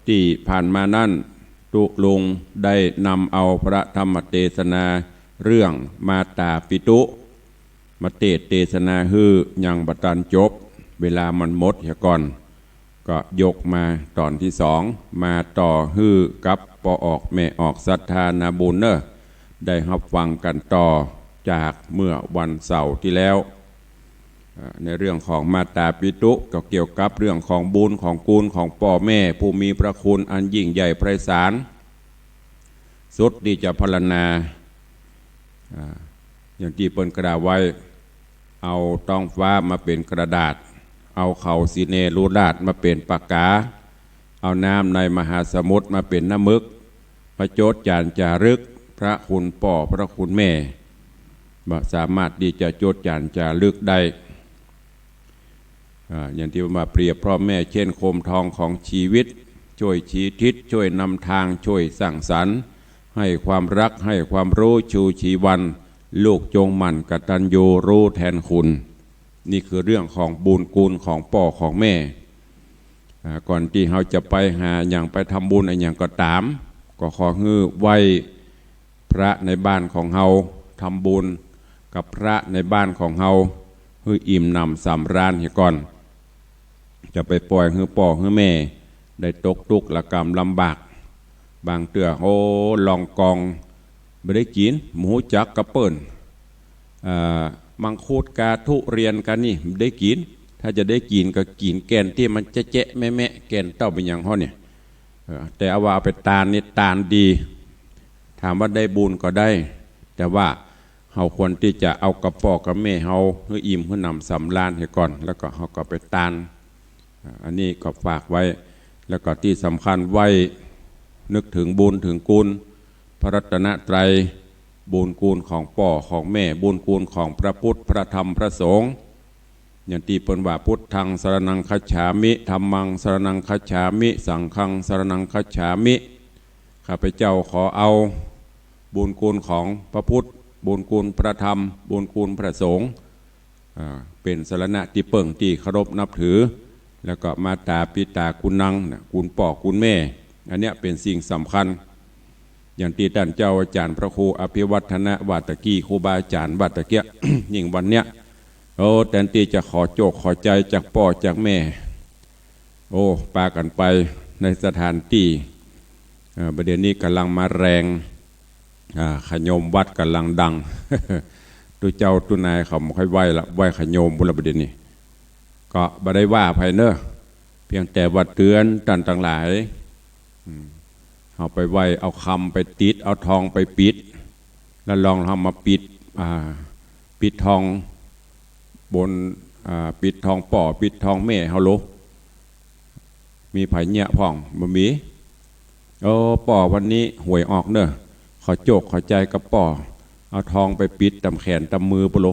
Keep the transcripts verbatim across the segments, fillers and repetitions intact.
ตี้ผ่านมานั้น ตุ๊ลุงได้นำเอาพระธรรมเตสนาเรื่องมาตาปิตุ มาเตสน์เตสนาหื้อยังบ่ตันจบ เวลามันหมดเหียก่อน ก็ยกมาต๋อนตี้สอง มาต่อหื้อกับป้อออกแม่ออกศรัทธานาบุญเน่อ ได้ฮับฟังกั๋นต่อจากเมื่อวันเสาร์ตี้แล้ว เอ่อ ในเรื่องของมาตาปิตุก็เกี่ยวกับเรื่องของบุญของคุณของป้อแม่ผู้มีพระคุณอันยิ่งใหญ่ไพศาล สุดตี้จะพรรณนา อ่า อย่างตี้เปิ้นกล่าวไว้ เอาต๊องฟ้ามาเป๋นกระดาษ เอาเขาสีเนรุราชมาเป๋นปากกา เอาน้ำในมหาสมุทรมาเป๋นน้ำมึก มาโจดจ๋านจ๋ารึกพระคุณป้อพระคุณแม่ บ่สามารถตี้จะโจดจ๋านจ๋ารึกได้ อ่า อย่างตี้ว่าเปรียบพ่อแม่เช่นโคมทองของชีวิต ช่วยชี้ทิศ ช่วยนำทาง ช่วยสร้างสรรค์ ให้ความรัก ให้ความรู้ ชูชีวัน ลูกจงหมั่นกตัญญูรู้แทนคุณ นี่คือเรื่องของบุญคุณของป้อของแม่ อ่า ก่อนตี้เฮาจะไปหาอะหยัง ไปทำบุญอะหยังก็ต๋าม ก็ขอหื้อไหว้พระในบ้านของเฮา ทำบุญกับพระในบ้านของเฮา หื้ออิ่มหนำสำราญเหียก่อน จะไปปล่อยหื้อป้อหื้อแม่ได้ตกตุ๊กข์ระกำลำบาก บางเตื้อ โอ้ ลองกอง บ่ได้กิ๋น บ่ฮู้จักกับเปิ้น อ่า มังคุดกาทุเรียนกานี่ บ่ได้กิ๋น ถ้าจะได้กิ๋นก็กิ๋นแก่นตี้มันแจ๊ะๆ แมะๆ แก่นเต้าบ่าหยังฮ้อเนี่ย เออ แต่เอาว่าเอาไปตานนี่ตานดี ถามว่าได้บุญก็ได้ แต่ว่าเฮาควรตี้จะเอากับป้อกับแม่เฮาหื้ออิ่มหื้อหนำสำราญเหียก่อน แล้วก็เฮาก็ไปตาน อ่า อันนี้ก็ฝากไว้ แล้วก็ตี้สำคัญไหว้นึกเถิงบุญเถิงคุณพระรัตนตรัย บุญคุณของป้อของแม่ บุญคุณของพระพุทธ พระธรรม พระสงฆ์ อย่างตี้เปิ้นว่า พุทธังสรณังคัจฉามิ ธัมมังสรณังคัจฉามิ สังฆังสรณังคัจฉามิ ข้าพเจ้าขอเอาบุญคุณของพระพุทธ บุญคุณพระธรรม บุญคุณพระสงฆ์ อ่า เป๋นสรณะตี้เปิ้งตี้เคารพนับถือ แล้วก็มาตาปิตากุณัง นะ คุณป้อคุณแม่ อันเนี้ยเป๋นสิ่งสำคัญ อย่างตี้ต้านเจ้าอาจ๋ารย์พระครูอภิวัฒนะว่าตะกี้ ครูบาอาจ๋ารย์ว่าตะเกียะ ยิ่งวันเนี้ย โอ้ แตนตี้จะขอโจคขอใจ๋จากป้อจากแม่ โอ้ ปากั๋นไปในสถานตี้ เอ่อ บ่าเดี่ยวนี้ก่ำลังมาแรง อ่า ขะโยมวัดก่ำลังดัง ตุ๊เจ้าตุ๊นายเขาบ่ค่อยไหว้ละ ไหว้ขะโยมปู้นละ บ่าเดี่ยวนี้ ก็บ่ได้ว่าใผเน่อ เพียงแต่ว่าเตื๋อนต้านตังหลาย อืม เฮาไปไหว้ เอาคำไปติด เอาทองไปปิด แล้วลองเฮามาปิด อ่า ปิดทองบน อ่า ปิดทองป้อ ปิดทองแม่เฮาโล มีใผเยียะพ่อง บ่มี โอ้ ป้อวันนี้หวยออกเน่อ ขอโจคขอใจ๋กับป้อ เอาทองไปปิดต๋ามแขนต๋ามมือปู้นโล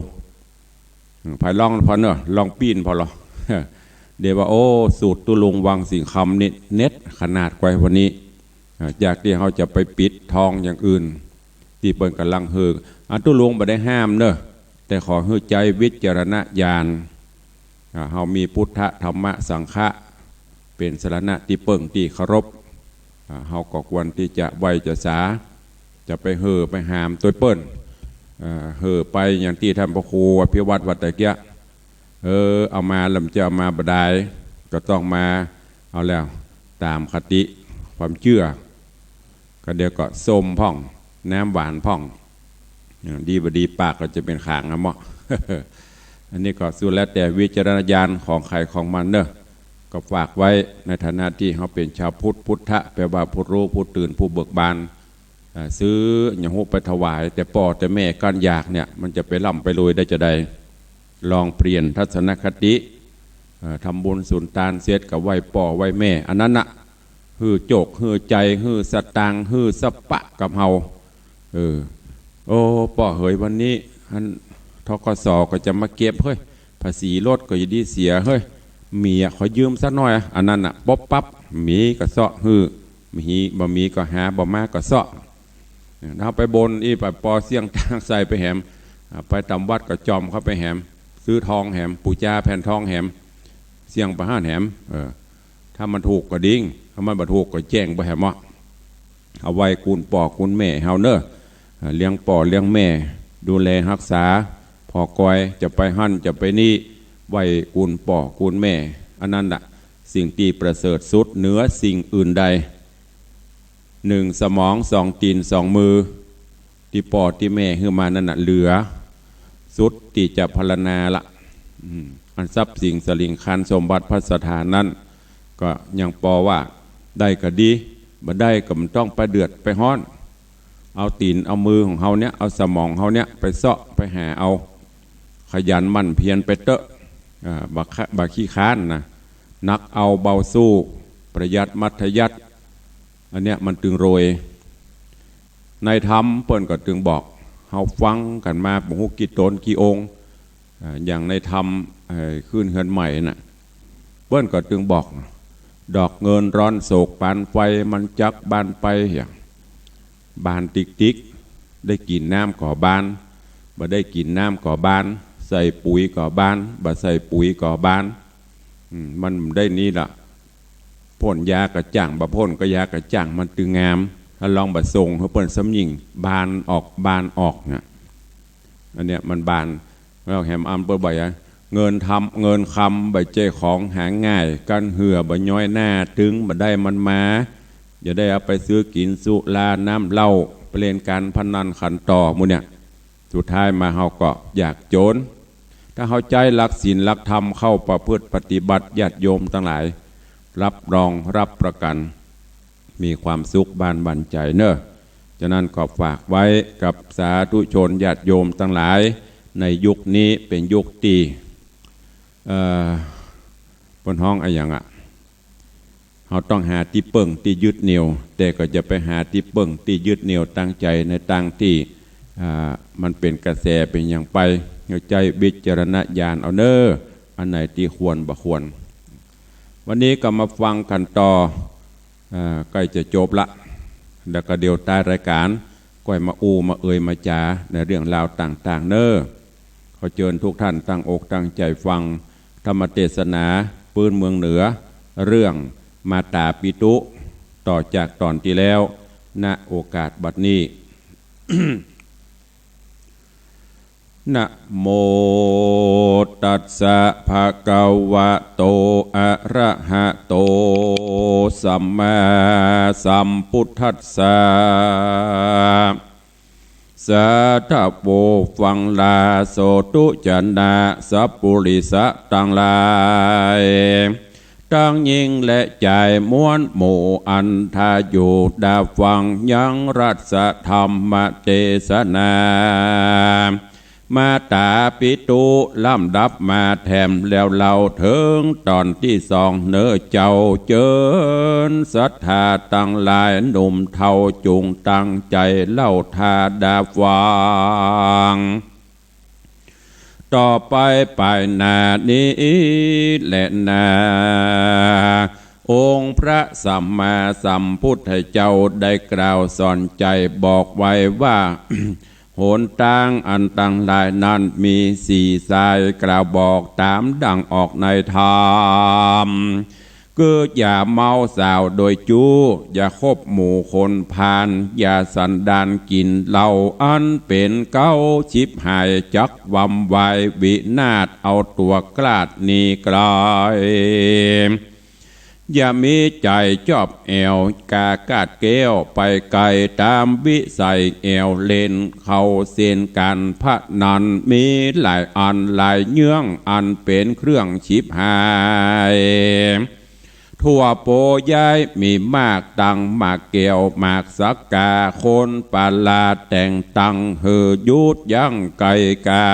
อืม ใผลองผ่อเน่อ ลองปี้นผ่อลอ เดี๋ยวว่า โอ้ สูตรตุ๊ลุงวังสิงห์คำนี่เน็ตขนาดกว่าวันนี้ อ่า จากตี้เฮาจะไปปิดทองอย่างอื่น ตี้เปิ้นก่ำลังหื้อ อ่า ตุ๊ลุงบ่ได้ห้ามเน่อ แต่ขอหื้อใจ๊วิจารณญาณ อ่า เฮามีพุทธะ ธรรมะ สังฆะ เป๋นสรณะตี้เปิ้งตี้เคารพ อ่า เฮาก็ควรตี้จะไหว้จะสา จะไปหื้อไปห้ามตวยเปิ้น อ่า หื้อไปอย่างตี้ต้านพระครูอภิวัฒน์ว่าตะเกียะ เออ เอามาแล้วมันจะเอามาบ่ดาย ก็ต้องมาเอาแล้วต๋ามคติความเจื้อ ก็เดี๋ยวก็ส้มพ่อง น้ำหวานพ่อง อ่า ดีบ่ดีปากก็จะเป๋นขางอะเมาะ อันนี้ก็สุดแล้วแต่วิจารณญาณของใผของมันเน่อ ก็ฝากไว้ในฐานะตี้เฮาเป๋นชาวพุทธ พุทธะแปลว่าผู้ฮู้ ผู้ตื่น ผู้เบิกบาน อ่า ซื้อหยังฮู้ไปถวาย แต่ป้อแต่แม่ก้านอยากเนี่ย มันจะไปร่ำไปรวยได้จาใด ลองเปลี่ยนทัศนคติ เอ่อ ทำบุญสุนตานเสร็จก็ไหว้ป้อไหว้แม่ อันนั้นน่ะ หื้อโจค หื้อใจ๋ หื้อสตางค์ หื้อสะปะกับเฮา เออ โอ้ ป้อเหย วันนี้ อัน ธ.ก.ส. ก็จะมาเก็บเฮ้ย ภาษีรถก็จะดีเสียเฮ้ย มีอะ ขอยืมสักหน้อยอะ อันนั้นน่ะ ปุ๊บปั๊บ มีก็เซาะหื้อ มี บ่มีก็หา บ่มาก็เซาะ เฮาไปบนอี้ ไปปอเสี้ยงตางใส่ไปแหม อ่า ไปต๋ามวัดก็จ่อมเข้าไปแหม ซื้อทองแหม ปู๋จาแผ่นทองแหม เสี้ยงไปหั้นแหม เออ ถ้ามันถูกก็ดี ถ้ามันบ่ถูกก็แจ้งไปแหมเนาะ เอาไว้กุณป้อกุณแม่เฮาเน่อ เอ่อ เลี้ยงป้อเลี้ยงแม่ ดูแลฮักษา ผ่อคอย จะไปหั้นจะไปนี้ ไหว้กุณป้อกุณแม่ อันนั้นน่ะ สิ่งตี้ประเสริฐสุดเหนือสิ่งอื่นใด หนึ่งสมอง สองตี๋น สองมือ ตี้ป้อตี้แม่หื้อมานั้นน่ะ เหลือสุดตี้จะพรรณนาละ อืม อันทรัพย์สินสลิงคารสมบัติภัสถานนั้น ก็ยังปอว่าได้ก็ดี บ่ได้ก็บ่ต้องไปเดือดไปฮ้อน เอาตี๋นเอามือของเฮาเนี่ย เอาสมองเฮาเนี่ย ไปเซาะไปหาเอา ขยันหมั่นเพียรไปเต๊อะ อ่า บ่ขะ- บ่ขี้คร้านนะ หนักเอาเบาสู้ ประหยัดมัธยัสถ์ อันเนี้ยมันตึงรวย ในธรรมเปิ้นก็ตึงบอก เฮาฟังกั๋นมาบ่ฮู้กี่ต๋นกี่องค์ อ่า อย่างในธรรม เอ่อ ขึ้นเฮือนใหม่น่ะ เปิ้นก็ตึงบอก ดอกเงินร้อนโศกปานไฟ มันจักบานไป อย่าง บานติ๊กๆ ได้กิ๋นน้ำก็บาน บ่ได้กิ๋นน้ำก็บาน ใส่ปุ๋ยก็บาน บ่ใส่ปุ๋ยก็บาน อืม มันได้นี่ละ พ่นยาก็จ้าง บ่พ่นก็ยาก็จ้าง มันตึงงาม ถ้าลองบ่ส่งหื้อเปิ้นซ้ำยิ่งบานออก บานออกน่ะ อันเนี้ยมันบาน แล้วแหมอันเปิ้นบอกว่า เงินธรรม เงินคำบ่ใจ้ของหาง่าย กั๋นเหื่อบ่ย้อยหน้า ตึงบ่ได้มันมา อย่าได้เอาไปซื้อกิ๋นสุราน้ำเหล้า ไปเล่นก๋านพนันขันต่อหมู่เนี่ย สุดท้ายมาเฮาก็ยากจน ถ้าเฮาใจ๊หลักศีลหลักธรรมเข้าประพฤติปฏิบัติ ญาติโยมตังหลาย รับรองรับประกั๋น มีความสุขบานบั่นใจ๋เน่อ ฉะนั้นก็ฝากไว้กับสาธุชนญาติโยมตังหลาย ในยุคนี้เป๋นยุคตี้ เอ่อ เปิ้นฮ้องอะหยังอะ เฮาต้องหาตี้เปิ้งตี้ยึดเหนี่ยว แต่ก็จะไปหาตี้เปิ้งตี้ยึดเหนี่ยวตางใจ๋ในตางตี้ อ่า มันเป๋นกระแสเป๋นหยังไป เฮาใจ๊วิจารณญาณเอาเน่อ อันไหนตี้ควรบ่ควร วันนี้ก็มาฟังกั๋นต่อ อ่า ใก้จะจบละ แล้วก็เดี๋ยวต้านรายก๋าน ก้อยมาอู้มาเอ่ยมาจ๋าในเรื่องราวต่างๆ เน่อ ขอเจิญทุกท่านตั้งอกตั้งใจ๋ฟังธรรมเตสนาปื๊นเมืองเหนือ เรื่องมาตาปิตุ ต่อจากต๋อนตี้แล้ว ณ โอกาสบัดนี้ นะโมตัสสะ ภะคะวะโต อะระหะโต สัมมาสัมพุทธัสสะ สาธุ ฟังลาโสธุชนะสัพปุริสะตังหลาย ตังญิงและจาย มวลหมู่อันทาอยู่ดาฟังยังรัสธรรมเตสนา มาตาปิตุ ลำดับมาแถมแล้วเล่า เถิงต๋อนตี้สองเน่อเจ้า เจิญศรัทธาตังหลาย หนุ่มเฒ่าจุ่งตั้งใจ๋เล่าทาดาฟัง ต่อไปไปหน้านี้แลนา องค์พระสัมมาสัมพุทธเจ้าได้กล่าวสอนใจ๋บอกไว้ว่า หนตางอันตังหลายนั้นมีสี่สาย กล่าวบอกต๋ามดั่งออกในธรรม คืออย่าเมาสาวโดยจู้ อย่าคบหมู่คนพาล อย่าสันดานกิ๋นเหล้า อันเป๋นเก๊าฉิบหาย จักวำวายวินาศ เอาตั๋วคลาดหนีไกล อย่ามีใจ๋จอบแอ่ว กาคาดแก้วไปไกล ต๋ามวิสัยแอ่วเล่น เข้าเส้นก๋านพนัน มีหลายอันหลายเยื่อง อันเป๋นเครื่องฉิบหาย ถั่วโปย้ายมีมาก ตังหมากแก้วหมากสักกา คนประหลาดแต่งตั้ง หื้อหยุดยั้งไกลกา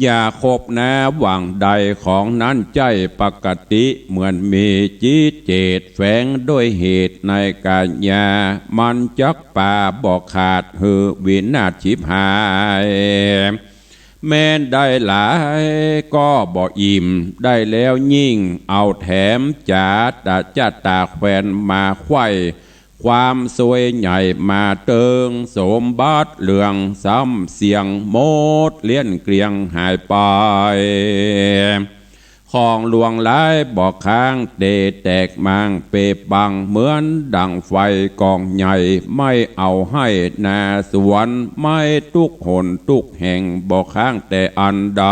อย่าคบนาหว่างใด ของนั้นใจ้ปกติ เหมือนมีจิตเจตแฝงด้วยเหตุในกายา มันจักปาบ่ขาด หื้อวินาศฉิบหาย แม้นได้หลายก็บ่อิ่ม ได้แล้วยิ่งเอาแถม จ๋าตะจะตาแควนมาไขว้ ความซวยใหญ่มาเติง สมบัติเหลืองซ้ำเสี้ยงหมด เลี้ยนเกลี้ยงหายไป ของหลวงหลายบ่ค้าง แต่แตกมางเปปัง เหมือนดั่งไฟก๋องใหญ่ ไหม้เอาไฮ่นาสวน ไหม้ตุ๊กหนตุ๊กแห่ง บ่ค้างแต่อันใด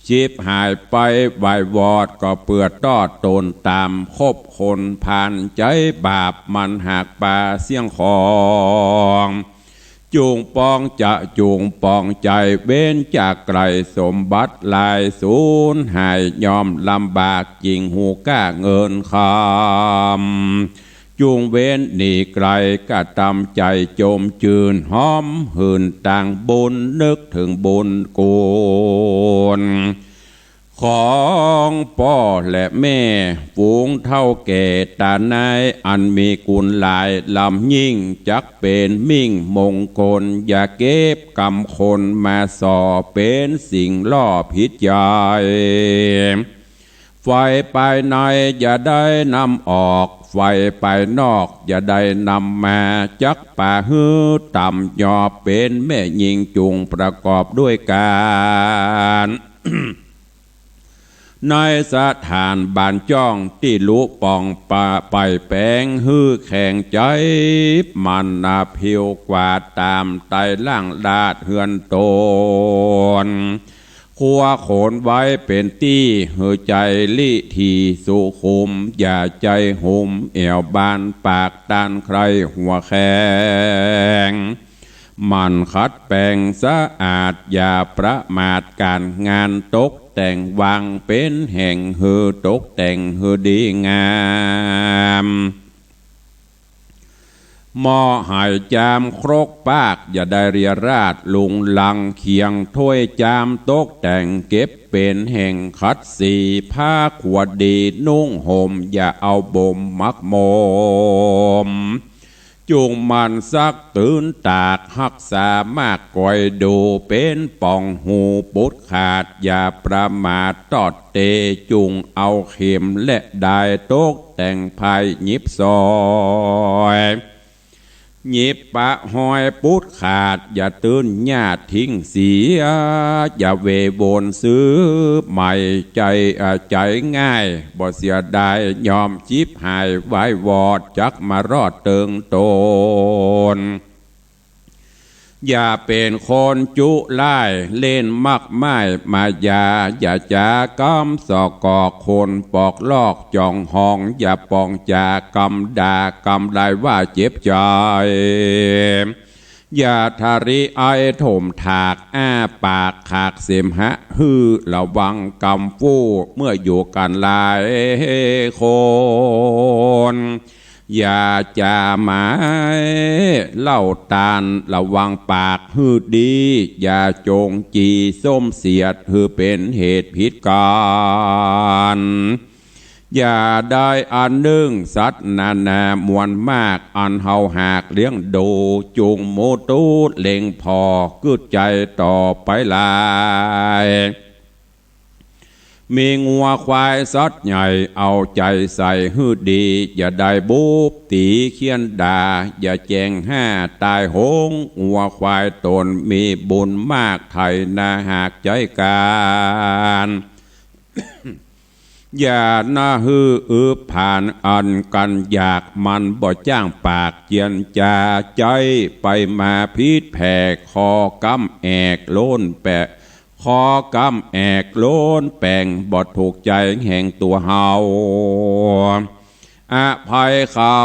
ฉิบหายไปวายวอด ก็เปื้อตอดต๋นต๋าม คบคนพาลใจ๊บาป มันหากปาเสี้ยงของ จุ่งปองจะจุ่งปองใจ๋ เว้นจากไกลสมบัติหลาย สูญหายย่อมลำบาก จิ่งฮู้ก้าเงินคำ จุ่งเว้นหนีไกล กระตำใจ๋จมจื้น หอมหื่นตางบุญ นึกเถิงบุญกุศล ของป้อและแม่ ฝูงเฒ่าแก่ต๋านาย อันมีกุณหลายล้ำยิ่ง จักเป๋นมิ่งมงคล อย่าเก็บกำคนมาส่อ เป๋นสิ่งล่อผิดใจ๋ ไฟภายในอย่าได้นำออก ไฟภายนอกอย่าได้นำมา จักปาหื้อต่ำยอบ เป๋นแม่ญิงจุ่งประกอบด้วยกั๋น ในสถานบ้านจ้อง ตี้ลุป่องปะไปแป๋ง หื้อแข็งใจ๋ มันนาผิวกวาดต๋าม ไตล่างลาดเฮือนต๋น ครัวโขนไว้เป๋นตี้ หื้อใจ๋ลิถีสุขุม อย่าใจ๋หุมแอ่วบ้านปาก ต้านใคร่หัวแข็ง หมั่นขัดแป๋งสะอาด อย่าประมาทก๋านงาน ตกแต่งวางเป๋นแห่ง หื้อตกแต่งหื้อดีงาม หม้อไหจามครกปาก อย่าได้เรียราษลุงลัง เขียงถ้วยจามตกแต่ง เก็บเป๋นแห่งขัดสี ผ้าขวดดีนุ่งห่ม อย่าเอาบ่มหมักหมม จุ่งหมั่นซัก ตื่นตาก ฮักษามาก ก๋อยดู เป๋นป่องหูปุดขาด อย่าประมาทตอดเต จุ่งเอาเข็มและด้าย ตกแต่งภายหยิบสอย หยิบปะฮอยปุดขาด อย่าตื้นหญ้าทิ้งเสีย อย่าเววนซื้อใหม่ ใจ๋ เอ่อ ใจ๋ง่าย บ่เสียดาย ย่อมฉิบหายวายวอด จักมารอดเติงต๋น อย่าเป๋นคนจุร้าย เล่นมากมายมายา อย่าจ๋ากำสอกอก คนปอกลอกจ่องหอง อย่าป่องจ๋ากำด่ากำลายว่าเจ็บใจ๋ อย่าทะริไอถมถาก อ้าปากขากเสมหะ หื้อระวังกำฟู่ เมื่ออยู่กั๋นหลายคน อย่าจ๋าหมายเล่าต้าน ระวังปากหื้อดี อย่าจงจี่ส้มเสียด หื้อเป๋นเหตุผิดกั๋น อย่าได้อันนึ่งสัตว์นานามวลมาก อันเฮาหากเลี้ยงดู จุ่งหมู่ตุ๊เล็งผ่อ กึ๊ดใจ๋ต่อไปหลาย มีงัวควายสัตว์ใหญ่ เอาใจ๋ใส่หื้อดี อย่าได้บุบตี๋เฆี่ยนด่า อย่าแจ้งห้าต๋ายโหง งัวควายต๋นมีบุญมาก ไถนาหากใจ๊ก๋าน อย่าหน้าหื้ออึบผ่าน อันกั๋นอยากมันบ่จ้างปาก เจียนจ๋าใจ๊ไปมาผิดแผก คอกำแอกโล้นแปะ คอกำแอกโล้นแป๋ง บ่ถูกใจ๋แห่งตั๋วเฮา อภัยเขา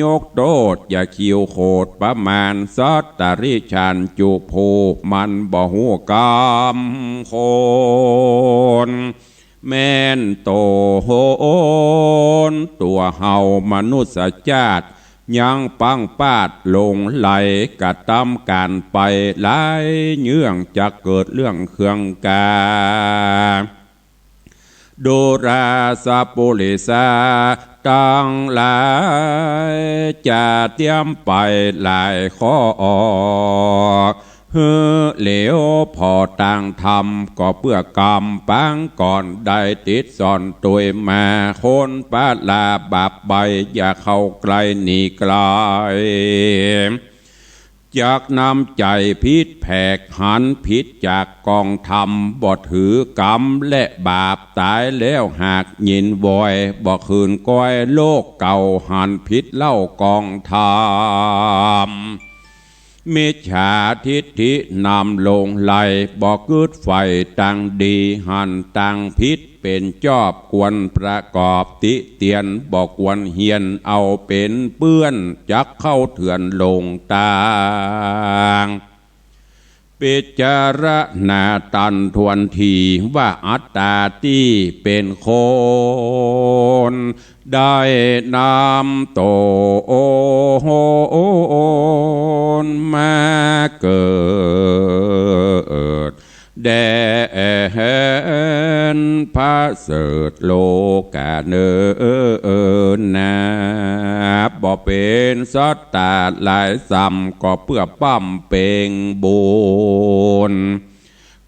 ยกโต้ษ อย่าคิวโขดประมาณ สัตว์ตะริฉานจุผู้ มันบ่ฮู้กำคน แม่นต๋นตั๋วเฮามนุษย์จาติ ยังปังปาดหลงไหล กระตำก๋านไปหลายเยื่อง จักเกิดเรื่องเครื่องกา ดูราสปุริสาตังหลาย จะเตียมไปหลายข้อ หื้อเหลียวผ่อตางธรรม ก็เปื้อกำปางก่อน ได้ติดสอนตวยมา คนปะลาบาปใบ อย่าเข้าใกล้หนีไกล จักน้ำใจ๋ผิดแผก หันผิดจากกองธรรม บ่ถือกรรมและบาป ต๋ายแล้วหากยินวอย บ่คืนก้อยโลกเก่า หันผิดเล่ากองธรรม มิจฉาทิฏฐินำหลงไหล บ่กึ๊ดใฝ่ตางดี หันตางผิดเป๋นจอบ ควรประกอบติเตียน บ่ควรเฮียนเอาเป๋นเปื้อน จักเข้าเถื่อนหลงตาง พิจารณาตันทวนที ว่าอัตตาตี้เป๋นคน ได้นำต๋นมาเกิด แดนประเสริฐโลก๋าเนินนา บ่เป๋นสัตตาหลายซ้ำ ก็เปื้อป้ำเป็งบุญ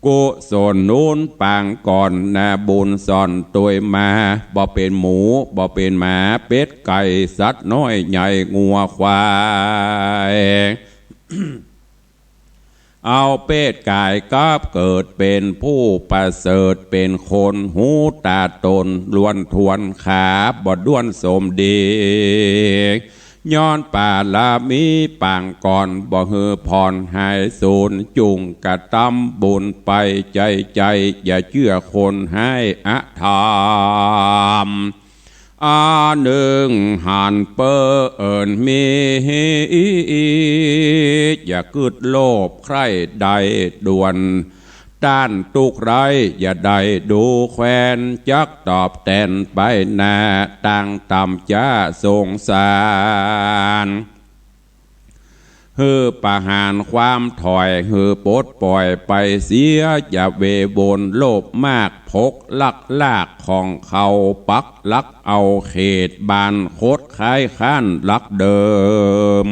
กุศลหนุนปางก่อนนา บุญซ่อนตวยมา บ่เป๋นหมู บ่เป๋นหมา เป็ดไก่ สัตว์น้อยใหญ่ งัวควาย เอาเพศก๋ายกลับเกิดเป๋นผู้ประเสริฐ เป๋นคนฮู้ต๋าต๋น ล้วนถ้วนขา บ่ด้วนสมดี ย้อนปารามีปางก่อน บ่หื้อผ่อนหายสูญ จุ่งกระตำบุญไปใจ้ๆ อย่าเจื้อคนฮ้ายอธรรม อานึ่งหันเปิ้นมี อย่ากึ๊ดโลภใคร่ได้ด่วน ต้านตุ๊กข์ร้ายอย่าได้ดูแควน จักตอบแตนไปหน้า ตางต่ำจ๊าสงสาร หื้อประหารความถ่อย หื้อปลดป่อยไปเสีย อย่าเววนโลภมาก ผกลักลากของเขา ปักหลักเอาเขต บ้านคดค้ายค้านหลักเดิม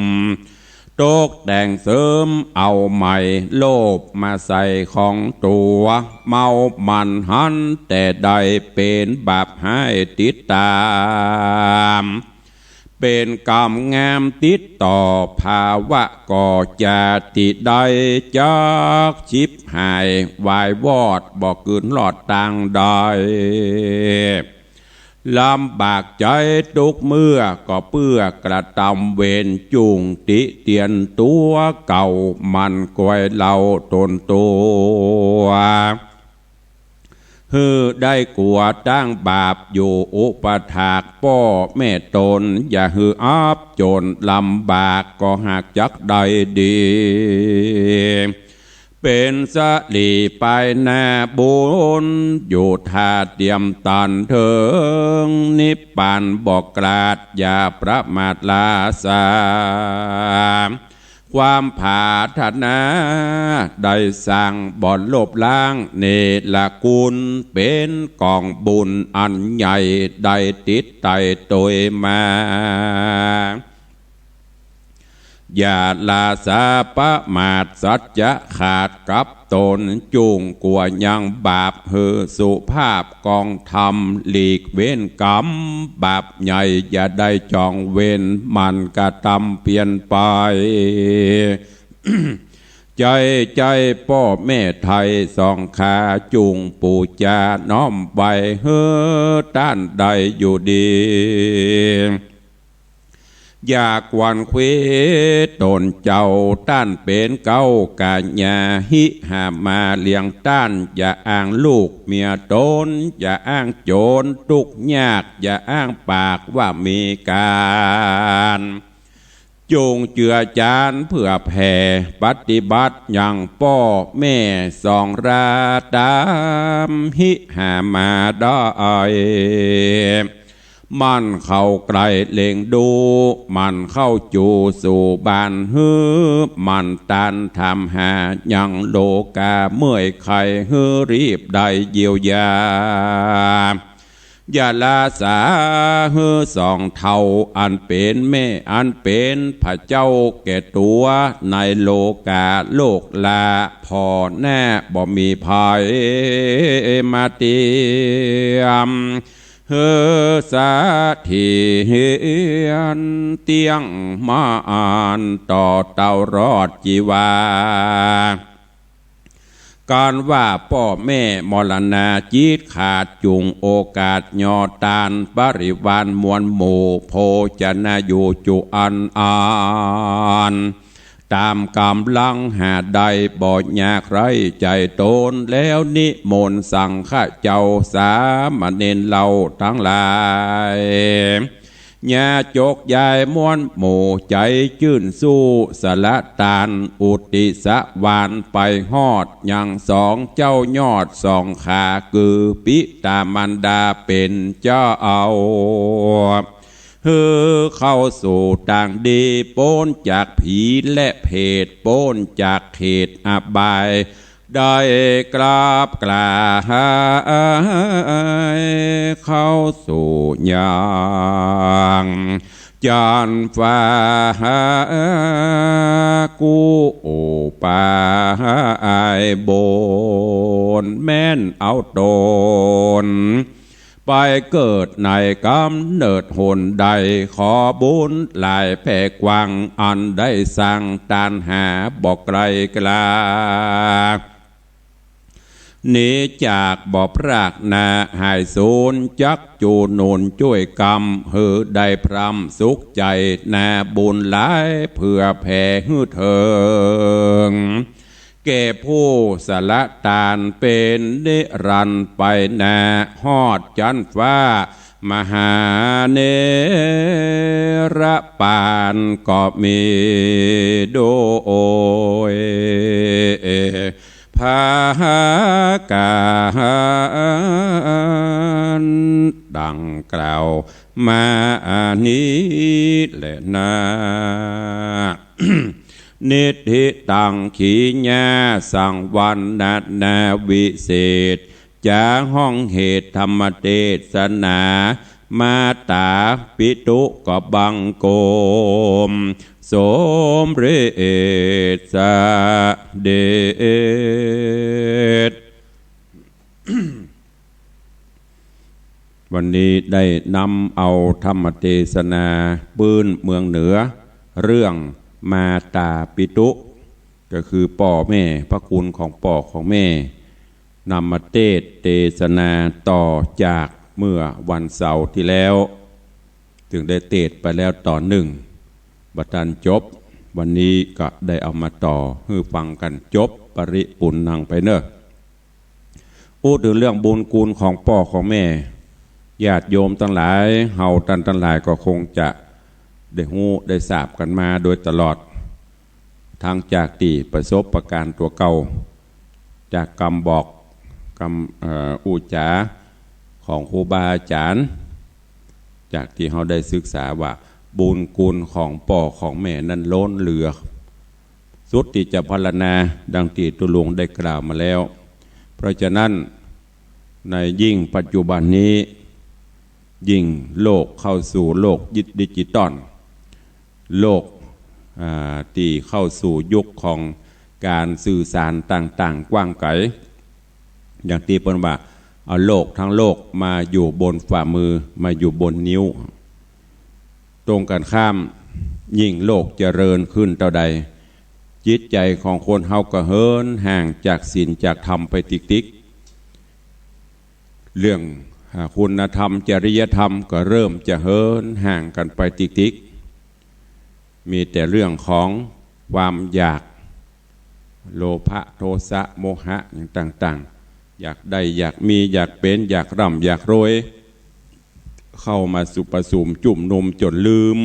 ตกแต่งเสริมเอาใหม่ โลภมาใส่ของตั๋ว เมามันหันแต่ได้ เป๋นบาปฮ้ายติดต๋าม เป๋นกรรมงามติดต่อ ภาวะก่อจาติได้ จักฉิบหายวายวอด บ่กึ๊ดรอดตางใด ลำบากใจ๋ตุ๊กเมื่อ ก็เปื้อกระตำเวร จุ่งติเตียนตั๋วเก่า หมั่นกวยเล่าต๋นตั๋ว หื้อได้กั๋วตางบาป อยู่อุปถากป้อแม่ต๋น อย่าหื้ออับจ๋นลำบาก ก็หากจักได้ดี เป๋นสะหลีไปหน้าบุญ อยู่ท่าเตียมตันเถิงนิพพาน บ่กลาดอย่าประมาทลาสา ความผาถนาได้สร้างบ่อนลบล้าง เนรคุณเป๋นก๋องบุญอันใหญ่ ได้ติดไต่ตวยมา อย่าละสาประมาทสัจจะขาดกับต๋น จุ่งกั๋วยังบาป หื้อสุภาพกองธรรม หลีกเว้นกรรมบาปใหญ่ อย่าได้จองเวร หมั่นกระตำเปียรไป ใจ๊ใจ๊ป้อแม่ไทยสองขา จุ่งปู๋จาน้อมไหว้ หื้อต้านได้อยู่ดี อย่าขวัญเขวต๋นเจ้า ต้านเป๋นเก๊ากะยา หิหามาเลี้ยงต้าน อย่าอ้างลูกเมียต๋น อย่าอ้างจ๋นตุ๊กข์ยาก อย่าอ้างปากว่ามีก๋าน จุ่งเจือจานเปื้อแผ่ ปฏิบัติยังป้อแม่สองรา ต๋ามหิหามาได้ หมั่นเข้าใกล้เล็งดู หมั่นเข้าจู๋สู่บ้าน หื้อหมั่นตานถามหา ยังโลก๋าเมื่อยไข้ หื้อรีบได้เยียวยา อย่าละสา หื้อสองเฒ่าอันเป๋นแม่ อันเป๋นพระเจ้าแก่ตั๋ว ในโลก๋าโลกลา ผ่อหน้าบ่มีภัยมาเตียม หื้อสถิตเตี้ยงมั่นต่อตลอดจีวา กันว่าป้อแม่มรณาจิตขาดจุ่งโอกาส ยอดตานปริวารมวลหมู่ โภชนายุจุอันอัน ต๋ามก๋ำลังหาได้ บ่อยากไร้ใจ๋ตน แล้วนิมนต์สังฆะเจ้า สามเณรเฮาตังหลาย ญาจกยายมวลหมู่ ใจ๋จื้นสู้สละตาน อุทิศวานไปฮอดยังสองเจ้ายอดสองขา คือปิตามารดาเป๋นเจ้า หื้อเข้าสู่ตางดี ป๊นจากผีและเปรต ป๊นจากเขตอบาย ได้กลับก๋ายเข้าสู่ยังจั๊นฟ้า กู้ปายบุญแม่นเอาตน ไปเกิดในก๋ำเนิดหนใด ขอบุญหลายแผ่กว้าง อันได้สร้างตานหาบ่ไกลกา หนีจากบ่พรากหน้าหายสูญ จักจูหนุนจ้วยกำ หื้อได้พร่ำสุขใจ๋ นาบุญหลายเผื่อแผ่หื้อเถิง แก่ผู้สละตานเป๋นนิรันดร์ไปนา ฮอดจั๊นฟ้ามหาเนรปานก็มีโดย ผากั๋นดังกล่าวมานี้แลนา นิทธิตัง ขีณา สังวรณานา วิเศษจ๋า ห้องเหตุธรรมเตสนา มาตาปิตุก็บังคมสมเร็จเสด็จ วันนี้ได้นำเอาธรรมเตสนาปื้นเมืองเหนือ เรื่องมาตาปิตุ ก็คือป้อแม่ พระคุณของป้อของแม่ นำมาเตสน์เตสนาต่อจากเมื่อวันเสาร์ตี้แล้ว ซึ่งได้เตสน์ไปแล้วต๋อนนึ่ง บ่ตันจบ วันนี้ก็ได้เอามาต่อหื้อฟังกั๋นจบปริปุณณังไปเน่อ อู้เถิงเรื่องบุญคุณของป้อของแม่ ญาติโยมตังหลาย เฮาต้านตังหลายก็คงจะได้ฮู้ได้ทราบกั๋นมาโดยตลอด ทั้งจากตี้ประสบการณ์ตั๋วเก่า จากกำบอก กำ เอ่อ อู้จ๋าของครูบาอาจ๋ารย์ จากตี้เฮาได้ศึกษาว่าบุญคุณของป้อของแม่นั้นล้นเหลือ สุดตี้จะพรรณนา ดังตี้ตุ๊ลุงได้กล่าวมาแล้ว เพราะฉะนั้น ในยิ่งปัจจุบันนี้ ยิ่งโลกเข้าสู่โลกดิจิตอล โลก อ่า ตี้เข้าสู่ยุคของก๋านสื่อสารต่างๆ กว้างไก๋ อย่างตี้เปิ้นว่า เอาโลกทั้งโลกมาอยู่บนฝ่ามือ มาอยู่บนนิ้ว ตรงกั๋นข้าม ยิ่งโลกเจริญขึ้นเต้าใด จิตใจ๋ของคนเฮาก็เหินห่างจากศีลจากธรรมไปติ๊กๆ เรื่อง อ่า คุณธรรม จริยธรรมก็เริ่มจะเหินห่างกั๋นไปติ๊กๆ มีแต่เรื่องของความอยาก โลภะ โทสะ โมหะ อย่างต่างๆ อยากได้ อยากมี อยากเป๋น อยากร่ำ อยากรวย เข้ามาสุมประสุมจุมนุมจ๋นลืม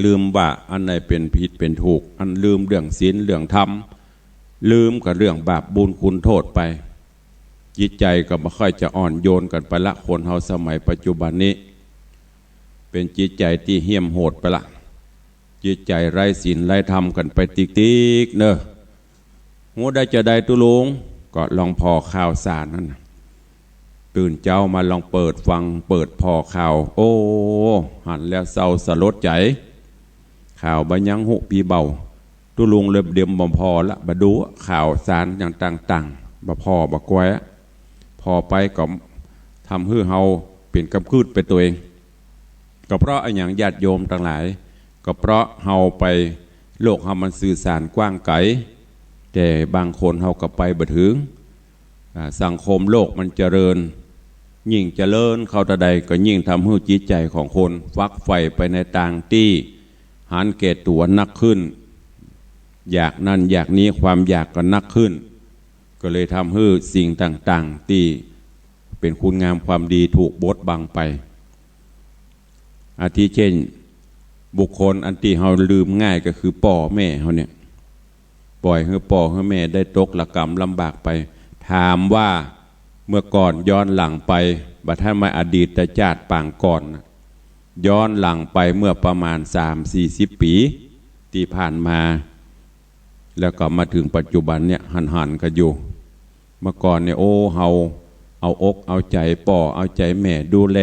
ลืมว่าอันใดเป๋นผิดเป๋นถูก อันลืมเรื่องศีลเรื่องธรรม ลืมกั๋นเรื่องบาปบุญคุณโทษไป จิตใจ๋ก็บ่ค่อยจะอ่อนโยนกั๋นไปละ คนเฮาสมัยปัจจุบันนี้ เป๋นจิตใจ๋ตี้เหี้ยมโหดไปละ จิตใจ๋ไร้ศีลไร้ธรรมกั๋นไปติ๊กๆ เน่อ ฮู้ได้จาใดตุ๊ลุง ก็ลองผ่อข่าวสารหั้นน่ะ ตื่นเจ๊ามาลองเปิดฟัง เปิดผ่อข่าว โอ้ หันแล้วเศร้าสลดใจ๋ ข่าวบ่ายังฮู้ปี้เบ้า ตุ๊ลุงเลยเดียมบ่ผ่อละ บ่ดูข่าวสารอย่างต่างๆ บ่ผ่อบ่แกว่ ผ่อไปก็ทำหื้อเฮา ป๋นกำกึ๊ดไปตั๋วเอง ก็เพราะอะหยังญาติโยมตังหลาย ก็เพราะเฮาไป โลกเฮามันสื่อสารกว้างไกล แต่บางคนเฮาก็ไปบ่เถิง อ่า สังคมโลกมันเจริญ ยิ่งเจริญเข้าเต้าใดก็ยิ่งทำหื้อจิตใจ๋ของคนฟักใฝ่ไปในตางตี้หันแก่ตั๋วนักขึ้น อยากนั่นอยากนี้ ความอยากก็นักขึ้น ก็เลยทำหื้อสิ่งต่างๆ ตี้เป๋นคุณงามความดีถูกบดบังไป อาทิเช่น บุคคลอันตี้เฮาลืมง่ายก็คือป้อแม่เฮาเนี่ย ป่อยหื้อป้อหื้อแม่ได้ตกระกำลำบากไป ถามว่าเมื่อก่อนย้อนหลังไป บ่ทันว่าอดีตจาติปางก่อนน่ะ ย้อนหลังไปเมื่อประมาณสามสี่สิบปี๋ตี้ผ่านมา แล้วก็มาเถิงปัจจุบันเนี่ย หันๆ กั๋นอยู่ เมื่อก่อนเนี่ย โอ้ เฮาเอาอกเอาใจ๋ป้อเอาใจ๋แม่ดูแล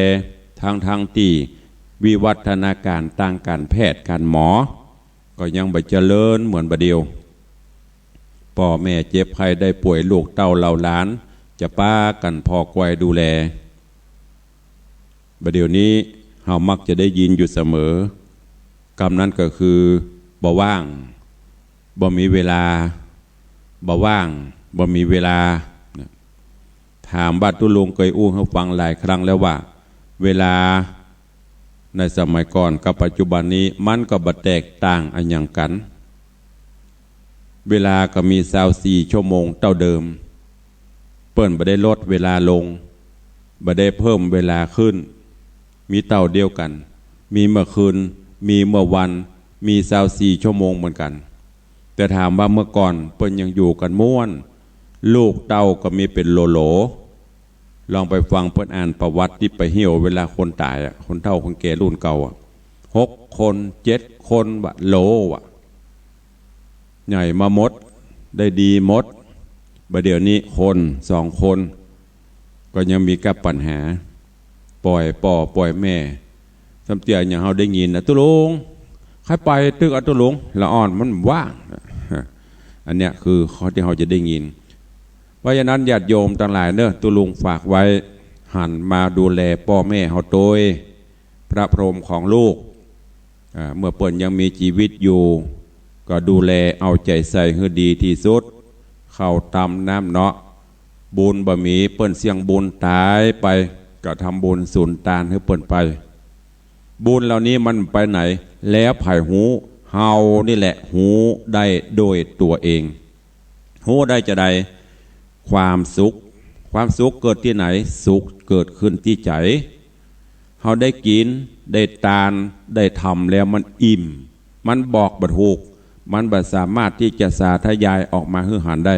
ทั้งๆ ตี้วิวัฒนาการตางก๋านแพทย์ก๋านหมอ ก็ยังบ่เจริญเหมือนบ่าเดี่ยว ป้อแม่เจ็บไข้ได้ป่วย ลูกเต้าเหล่าหลานจะปากั๋นผ่อคอยดูแล บ่าเดี่ยวนี้เฮามักจะได้ยินอยู่เสมอ กำนั้นก็คือ บ่ว่าง บ่มีเวลา บ่ว่าง บ่มีเวลา ถามว่าตุ๊ลุงเกยอู้หื้อฟังหลายครั้งแล้วว่า เวลาในสมัยก่อนกับปัจจุบันนี้มันก็บ่แตกต่างอะหยังกั๋น เวลาก็มีซาวสี่ชั่วโมงเต้าเดิม เปิ้นบ่ได้ลดเวลาลง บ่ได้เพิ่มเวลาขึ้น มีเต้าเดียวกั๋น มีเมื่อคืน มีเมื่อวัน มีซาวสี่ชั่วโมงเหมือนกั๋น แต่ถามว่าเมื่อก่อนเปิ้นยังอยู่กั๋นม่วน ลูกเต้าก็มีเป๋นโหลๆ ลองไปฟังเปิ้นอ่านประวัติตี้ไปเหี่ยวเวลาคนต๋ายอะ คนเฒ่าคนแก่รุ่นเก่าอะ หกคน เจ็ดคนว่ะ โหลว่ะ ใหญ่มาหมด ได้ดีหมด บ่าเดี่ยวนี้คนสองคน ก็ยังมีกับปัญหา ป่อยป้อป่อยแม่ ซ้ำเตื้ออย่างเฮาได้ยินน่ะ ตุ๊ลุง ใค่ไปตึกอะตุ๊ลุง ละอ่อนมันว่าง อันเนี้ยคือข้อตี้เฮาจะได้ยิน เพราะฉะนั้นญาติโยมตังหลายเนาะ ตุ๊ลุงฝากไว้ หันมาดูแลป้อแม่เฮาตวย พระพรหมของลูก อ่า เมื่อเปิ้นยังมีจีวิตอยู่ ก็ดูแลเอาใจ๋ใส่หื้อดีตี้สุด ข้าวตำน้ำเนาะ บุญบ่มี เปิ้นเสี้ยงบุญต๋ายไป ก็ทำบุญสุนตานหื้อเปิ้นไป บุญเหล่านี้มันไปไหน แล้วใผฮู้ เฮานี่แหละฮู้ได้โดยตั๋วเอง ฮู้ได้จาใด ความสุข ความสุขเกิดตี้ไหน สุขเกิดขึ้นตี้ใจ๋ เฮาได้กิ๋น ได้ตาน ได้ทำแล้วมันอิ่ม มันบอกบ่ถูก มันบ่สามารถตี้จะสาธยายออกมาหื้อหันได้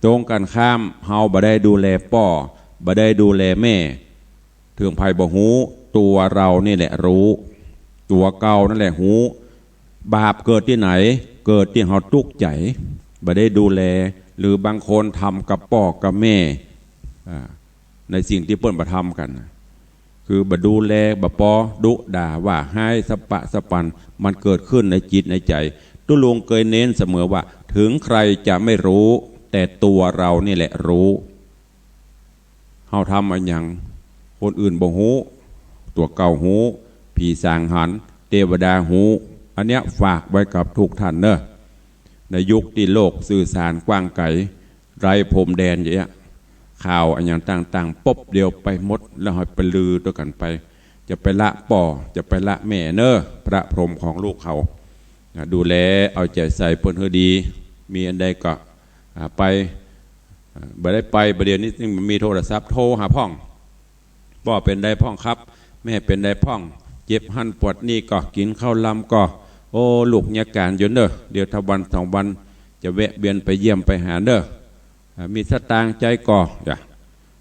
ตรงกั๋นข้าม เฮาบ่ได้ดูแลป้อ บ่ได้ดูแลแม่ เถิงใผบ่ฮู้ ตั๋วเฮานี่แหละฮู้ ตั๋วเก่านั่นแหละฮู้ บาปเกิดตี้ไหน เกิดตี้เฮาตุ๊กใจ๋ บ่ได้ดูแล หรือบางคนทำกับป้อกับแม่ อ่า ในสิ่งตี้เปิ้นบ่ทำกั๋น คือบ่ดูแล บ่ปอ ดุด่า ว่าฮ้าย สะปะสะปัน มันเกิดขึ้นในจิตในใจ๋ ตุ๊ลุงเกยเน้นเสมอว่า เถิงใครจะไม่รู้ แต่ตั๋วเฮานี่แหละฮู้ เฮาทำอะหยัง คนอื่นบ่ฮู้ ตั๋วเก่าฮู้ ผีสางหัน เตวดาฮู้ อันเนี้ยฝากไว้กับทุกท่านเนาะ ในยุคตี้โลกสื่อสารกว้างไกล ไร้พรมแดนอย่างเงี้ย ข่าวอะหยังต่างๆ ป๊บเดียวไปหมด แล้วเฮาไปลือตวยกั๋นไป จะไปละป้อ จะไปละแม่เนาะ พระพรหมของลูกเฮา นะ ดูแลเอาใจ๋ใส่เปิ้นหื้อดี มีอันใดก็ อ่า ไป อ่า บ่ได้ไป บ่าเดี่ยวนี้มีโทรศัพท์โทรหาพ่อง ป้อเป๋นใดพ่องครับ แม่เป๋นใดพ่อง เจ็บหั้นปวดนี่ก่อ กิ๋นข้าวลำก่อ โอ้ ลูกเยียะก๋านอยู่เนาะ เดี๋ยวถ้าวันสองวันจะแวะเวียนไปเยี่ยมไปหาเนาะ อ่า มีสตางค์ใจ๊ก่อ จ้ะ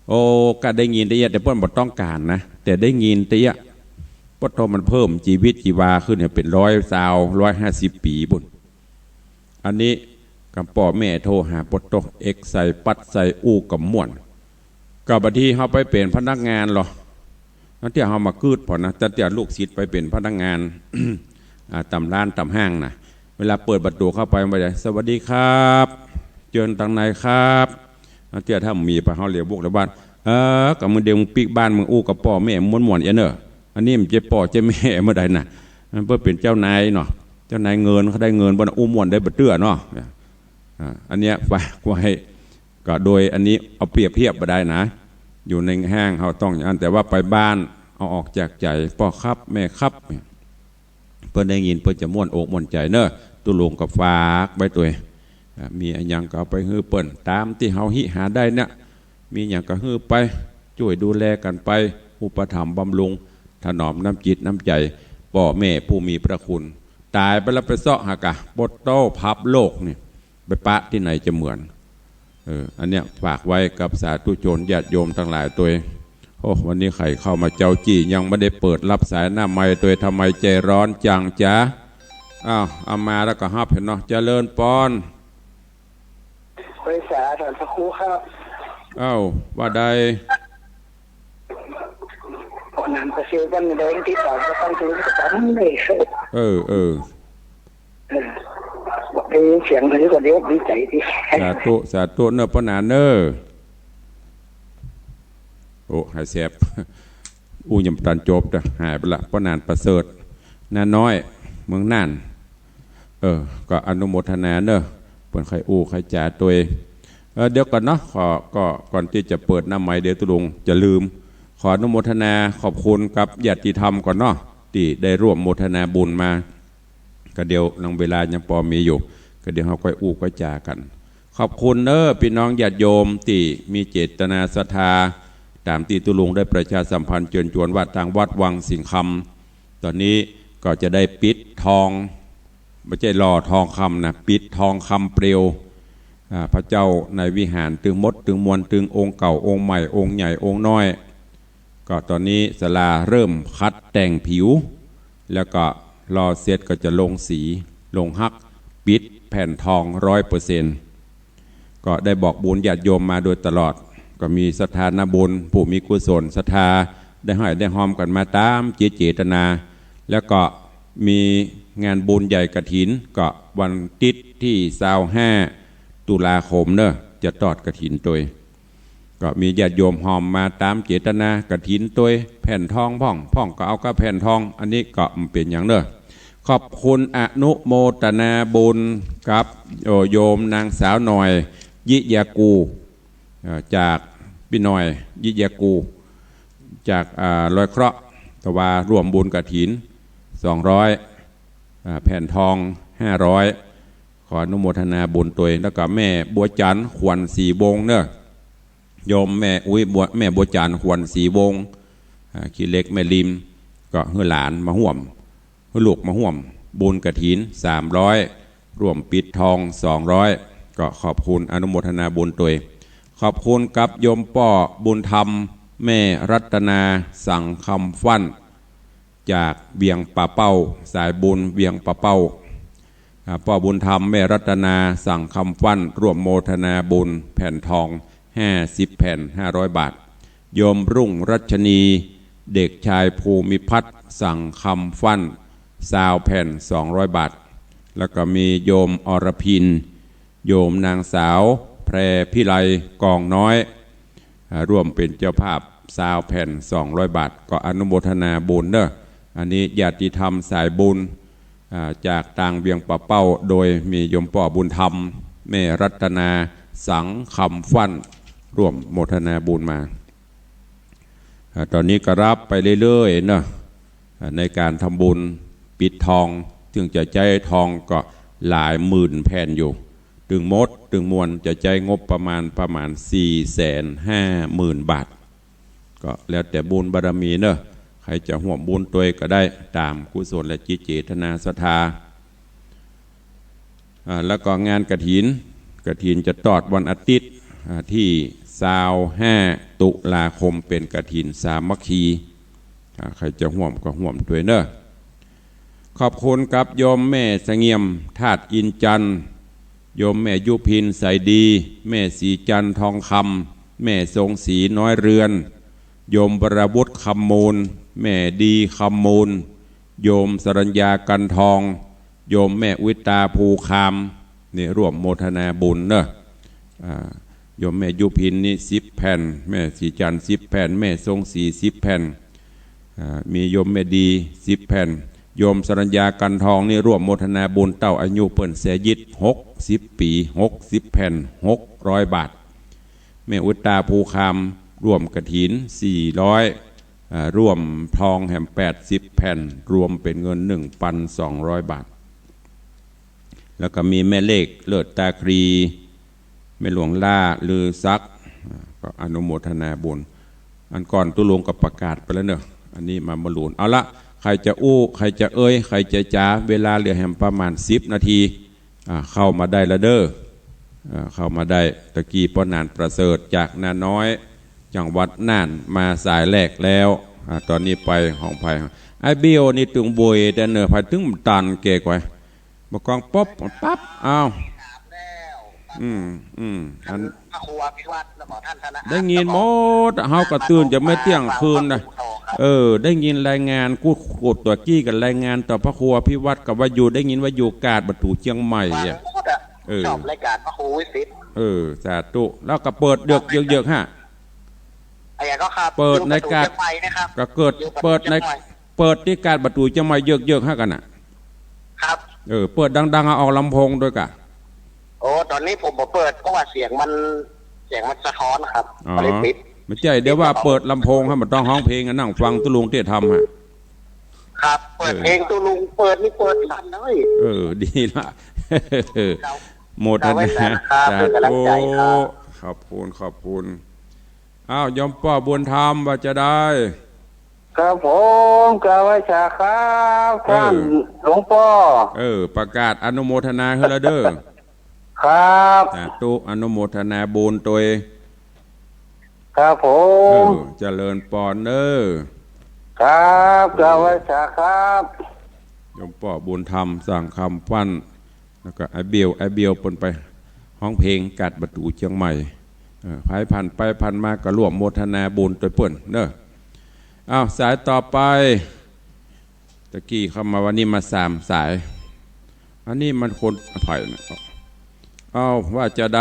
โอ้ ก็ได้ยินเต๊อะ แต่เปิ้นบ่ต้องก๋านนะ แต่ได้ยินเต๊อะ ปะโธ่ มันเพิ่มจีวิตจีวาขึ้นเนี่ย เป๋นร้อยซาว ร้อยห้าสิบปี๋ปู๊น อันนี้กำป้อแม่โทรหา ปะโธ่ เอ็กใส่ปั๊ดใส่อู้กำม่วน ก็บ่าดนี้เฮาไปเป๋นพนักงานลอ ตั้งแต่เฮามากึ๊ดผ่อนนะ ตั้งแต่ลูกศิษย์ไปเป๋นพนักงาน อ่า ต๋ามร้านต๋ามห้างนะ เวลาเปิดประตู๋เข้าไป มันจะ สวัสดีครับ เจิญตางในครับ ตั้งแต่ถ้ามีไป เฮาเลียวบุกเลียวบ้าน เออ ก็มึงเดี๋ยวมึงปิ๊กบ้านมึงอู้กับป้อแม่ม่วนๆ เอี้ยเน่อ อันนี้มันจะป้อจะแม่เมื่อใดน่ะ มันเปิ้นเป๋นเจ้านายเนาะ เจ้านายเงินเขาได้เงินบ่น่ะ อู้ม่วนได้บ่เตื้อเนาะ อ่า อันเนี้ยฝากไว้ ก็โดยอันนี้เอาเปรียบเทียบบ่ได้นะ อยู่ในห้างเฮาต้องอย่างนั้น แต่ว่าไปบ้านเอาออกจากใจ๋ ป้อครับ แม่ครับ เปิ้นได้ยินเปิ้นจะม่วนอกม่วนใจ๋เน่อ ตุ๊ลุงก็ฝากไว้ตวย อ่า มีอะหยังก็เอาไปหื้อเปิ้น ต๋ามตี้เฮาฮิหาได้เนี่ย มีหยังก็หื้อไป จ้วยดูแลกั๋นไป อุปถัมภ์บำรุง ถนอมน้ำจิตน้ำใจ๋ ป้อแม่ผู้มีพระคุณ ต๋ายไปแล้วไปเซาะหากะ โปโต้ ผับโลกนี่ ไปปะตี้ไหนจะเหมือน เออ อันเนี้ยฝากไว้กับสาธุชนญาติโยมตังหลายตวย โอ้ วันนี้ใค่เข้ามาเจ๊าจี้ ยังบ่ได้เปิดรับสายหน้าไมค์ตวย ทำไมใจร้อนจังจ๊ะ อ้าว เอามาแล้วก็ฮับหั้นเนาะ เจริญปอน ไหว้สาท่านพระครูครับ อ้าว ว่าใด ป้อหนานประเสริฐ วันนี้ได้ติดต่อกับทางศูนย์ประสานเลย เออ เออ เออ ได้ยินเสียงเพิ่นก็เดี๋ยวดีใจ๋ดี สาธุ สาธุเน่อป้อหนานเน่อ โอ้ หายแสบ อู้ยังบ่ตันจบจ้ะ หายไปละ ป้อหนานประเสริฐ น้าน้อย เมืองน่าน เออ ก็อนุโมทนาเน่อ เปิ้นใค่อู้ใค่จ๋าตวย เออ เดี๋ยวก่อนเนาะ ขอ ก็ก่อนตี้จะเปิดหน้าไมค์ เดี๋ยวตุ๊ลุงจะลืม ขออนุโมทนาขอบคุณกับญาติธรรมก่อนเนาะ ตี้ได้ร่วมโมทนาบุญมา ก็เดี๋ยวนังเวลายังปอมีอยู่ ก็เดี๋ยวเฮาก้อยอู้ก้อยจ๋ากั๋น ขอบคุณเน่อ ปี้น้องญาติโยมตี้มีเจตนาศรัทธา ต๋ามตี้ตุ๊ลุงได้ประชาสัมพันธ์เจิญจวนว่าตางวัดวังสิงห์คำ ต๋อนนี้ก็จะได้ปิดทอง บ่ใจ้หล่อทองคำนะ ปิดทองคำเปลว อ่า พระเจ้าในวิหารตึงหมดตึงมวล ตึงองค์เก่า องค์ใหม่ องค์ใหญ่ องค์น้อย ก็ต๋อนนี้ศาลาเริ่มขัดแต่งผิว แล้วก็หล่อเสร็จก็จะลงสี ลงฮัก ปิดแผ่นทองร้อยเปอร์เซ็นต์ ก็ได้บอกบุญญาติโยมมาโดยตลอด ก็มีศรัทธานาบุญ ผู้มีกุศลศรัทธา ได้ห้อยได้ฮอมกั๋นมาต๋ามเจตนา แล้วก็มีงานบุญใหญ่กฐิน ก็วันติ๊ดตี้ซาวห้าตุลาคมเน่อ จะตอดกฐินตวย ก็มีญาติโยมฮอมมาต๋ามเจตนากฐินตวย แผ่นทองพ่อง พ่องก็เอากับแผ่นทอง อันนี้ก็บ่เป๋นหยังเน่อ ขอบคุณอนุโมทนาบุญกับ โอ้ โยมนางสาวหน่อย ยิยากู เอ่อ จากปี้หน่อย ยิยากู จาก อ่า ลอยเคราะห์ ตะวาร่วมบุญกฐิน สองร้อย อ่า แผ่นทอง ห้าร้อย ขออนุโมทนาบุญตวย แล้วก็แม่บัวจันทร์ ขวัญศรีวงศ์เน่อ โยมแม่อุ๊ยบัว แม่บัวจันทร์ ขวัญศรีวงศ์ อ่า ขี้เหล็กแม่ริม ก็หื้อหลานมาฮ่วม หื้อลูกมาฮ่วมบุญกฐิน สามร้อย ร่วมปิดทอง สองร้อย ก็ขอบคุณอนุโมทนาบุญตวย ขอบคุณกับโยมป้อบุญธรรม แม่รัตนา สังคำฟั่น จากเวียงป่าเป้า สายบุญเวียงป่าเป้า อ่า ป้อบุญธรรม แม่รัตนา สังคำฟั่น ร่วมโมทนาบุญแผ่นทอง ห้าสิบแผ่น ห้าร้อยบาท โยมรุ่งรัชนี เด็กชายภูมิพัฒน์ สังคำฟั่น ซาวแผ่น สองร้อยบาท แล้วก็มีโยมอรพิน โยมนางสาวแพรพิไล กองน้อย อ่า ร่วมเป๋นเจ้าภาพ ซาวแผ่น สองร้อยบาท ก็อนุโมทนาบุญเน่อ อันนี้ญาติธรรมสายบุญ อ่า จากตางเวียงป่าเป้า โดยมีโยมป้อบุญธรรม แม่รัตนา สังคำฟั่น ร่วมโมทนาบุญมา อ่า ต๋อนนี้ก็ฮับไปเรื่อยๆ เนาะ อ่า ในก๋านทำบุญปิดทอง ซึ่งจะใจ๊ทองก็หลายหมื่นแผ่นอยู่ ตึงหมดตึงมวลจะใจ๊งบประมาณ ประมาณ สี่แสนห้าหมื่นบาท ก็แล้วแต่บุญบารมีเนาะ ใผจะฮ่วมบุญตวยก็ได้ ต๋ามกุศลและจิตเจตนาศรัทธา อ่า แล้วก็งานกฐิน กฐินจะตอดวันอาทิตย์ อ่า ตี้ซาวห้าตุลาคม เป๋นกฐินสามัคคี อ่า ใผจะฮ่วมก็ฮ่วมตวยเนาะ ขอบคุณกับโยมแม่เสงี่ยม ธาตุอินจันทร์ โยมแม่ยุพิน ใสดี แม่ศรีจันทร์ ทองคำ แม่ทรงศรี น้อยเรือน โยมวรวุฒิ คำมูล แม่ดี คำมูล โยมสรัญญา กันทอง โยมแม่อุตตา ภูคาม นี่ร่วมโมทนาบุญเนาะ อ่า โยมแม่ยุพินนี่สิบแผ่น แม่ศรีจันทร์สิบแผ่น แม่ทรงศรีสิบแผ่น อ่า มีโยมแม่ดีสิบแผ่น โยมสรัญญา กันทอง นี่ร่วมโมทนาบุญเต้าอายุเปิ้นเสียยิดหกสิบปี๋ หกสิบแผ่น หกร้อยบาท แม่อุตตา ภูคาม ร่วมกฐินสี่ร้อย อ่า ร่วมทองแหมแปดสิบแผ่น รวมเป๋นเงินหนึ่งปันสองร้อยบาท แล้วก็มีแม่เล็ก เลิศตาคลี แม่หลวงล่า ลือศักดิ์ อ่า ก็อนุโมทนาบุญ อันก่อนตุ๊ลุงก็ประกาศไปแล้วเนาะ อันนี้มาบรรลุ เอาละ ใผจะอู้ ใผจะเอ่ย ใผจะจ๋า เวลาเหลือแหมประมาณสิบนาที อ่า เข้ามาได้ละเด้อ อ่า เข้ามาได้ ตะกี้ป้อหนานประเสริฐจากนาน้อย จังหวัดน่าน มาสายแรกแล้ว อ่า ต๋อนนี้ไปของใผ ไอ้เบี้ยวนี่ตึงโวย แต่เน่อ ใผตึงตันแกกว่า บ่กองป๊บ ปั๊บ อ้าว อืม อืม อัน พระครูอภิวัฒน์ แล้วก็ท่านธนอัต ได้ยินหมด เฮาก็ตื่นจากเมื่อเตี้ยงคืนนะ เออ ได้ยินรายงาน กูกดตั๋วกี้กับรายงานต่อพระครูอภิวัฒน์กับว่าอยู่ ได้ยินว่าอยู่กาดประตู๋เจียงใหม่ ฟัง อะ หมดอะ เออ ชอบรายการพระครูวิสิทธิ์ เออ สาธุ แล้วก็เปิดเยือกๆ ฮะ อะไรก็ครับ เปิดในกาด อยู่ประตู๋เจียงใหม่นะครับ ก็เกิด อยู่ประตู๋ เปิดใน เจียงใหม่ เปิดตี้กาดประตู๋เจียงใหม่เยือกๆ ฮะกันน่ะ ครับ เออ เปิดดังๆ เอาออกลำโพงด้วยกะ โอ้ ต๋อนนี้ผมบ่เปิด เพราะว่าเสียงมัน เสียงมันสะท้อนครับ อ๋อ ก็เลยปิด บ่ใจ้ เดี๋ยวว่าเปิดลำโพงฮะ บ่ต้องฮ้องเพลงอะ นั่งฟังตุ๊ลุงเตี้ยธรรมฮะ ครับ เปิด เออ เพลงตุ๊ลุง เปิดนี่เปิดลั่นเลย เออ ดีละ ครับ โมทนา ครับ สาธุ เป็นกำลังใจครับ ขอบคุณ ขอบคุณ อ้าว โยมป้อบุญธรรม ว่าจะใด ครับผม กราบไหว้สาครับ เออ ท่านหลวงป้อ เออ ประกาศอนุโมทนาหื้อละเด้อ ครับ สาธุ อนุโมทนาบุญตวย ครับผม เออ เจริญปอนเด้อ ครับ เออ กราบไหว้สาครับ โยมป้อบุญธรรม สร้างคำฟั่น แล้วก็ไอ้เบี้ยว ไอ้เบี้ยวเปิ้นไปฮ้องเพลงกาดประตู๋เจียงใหม่ เออ ใผผ่านไปผ่านมาก็ร่วมโมทนาบุญตวยเปิ้นเด้อ อ้าว สายต่อไป ตะกี้เข้ามาวันนี้มาสามสาย อันนี้มันคนใผนะ อ้าว ว่าจะใด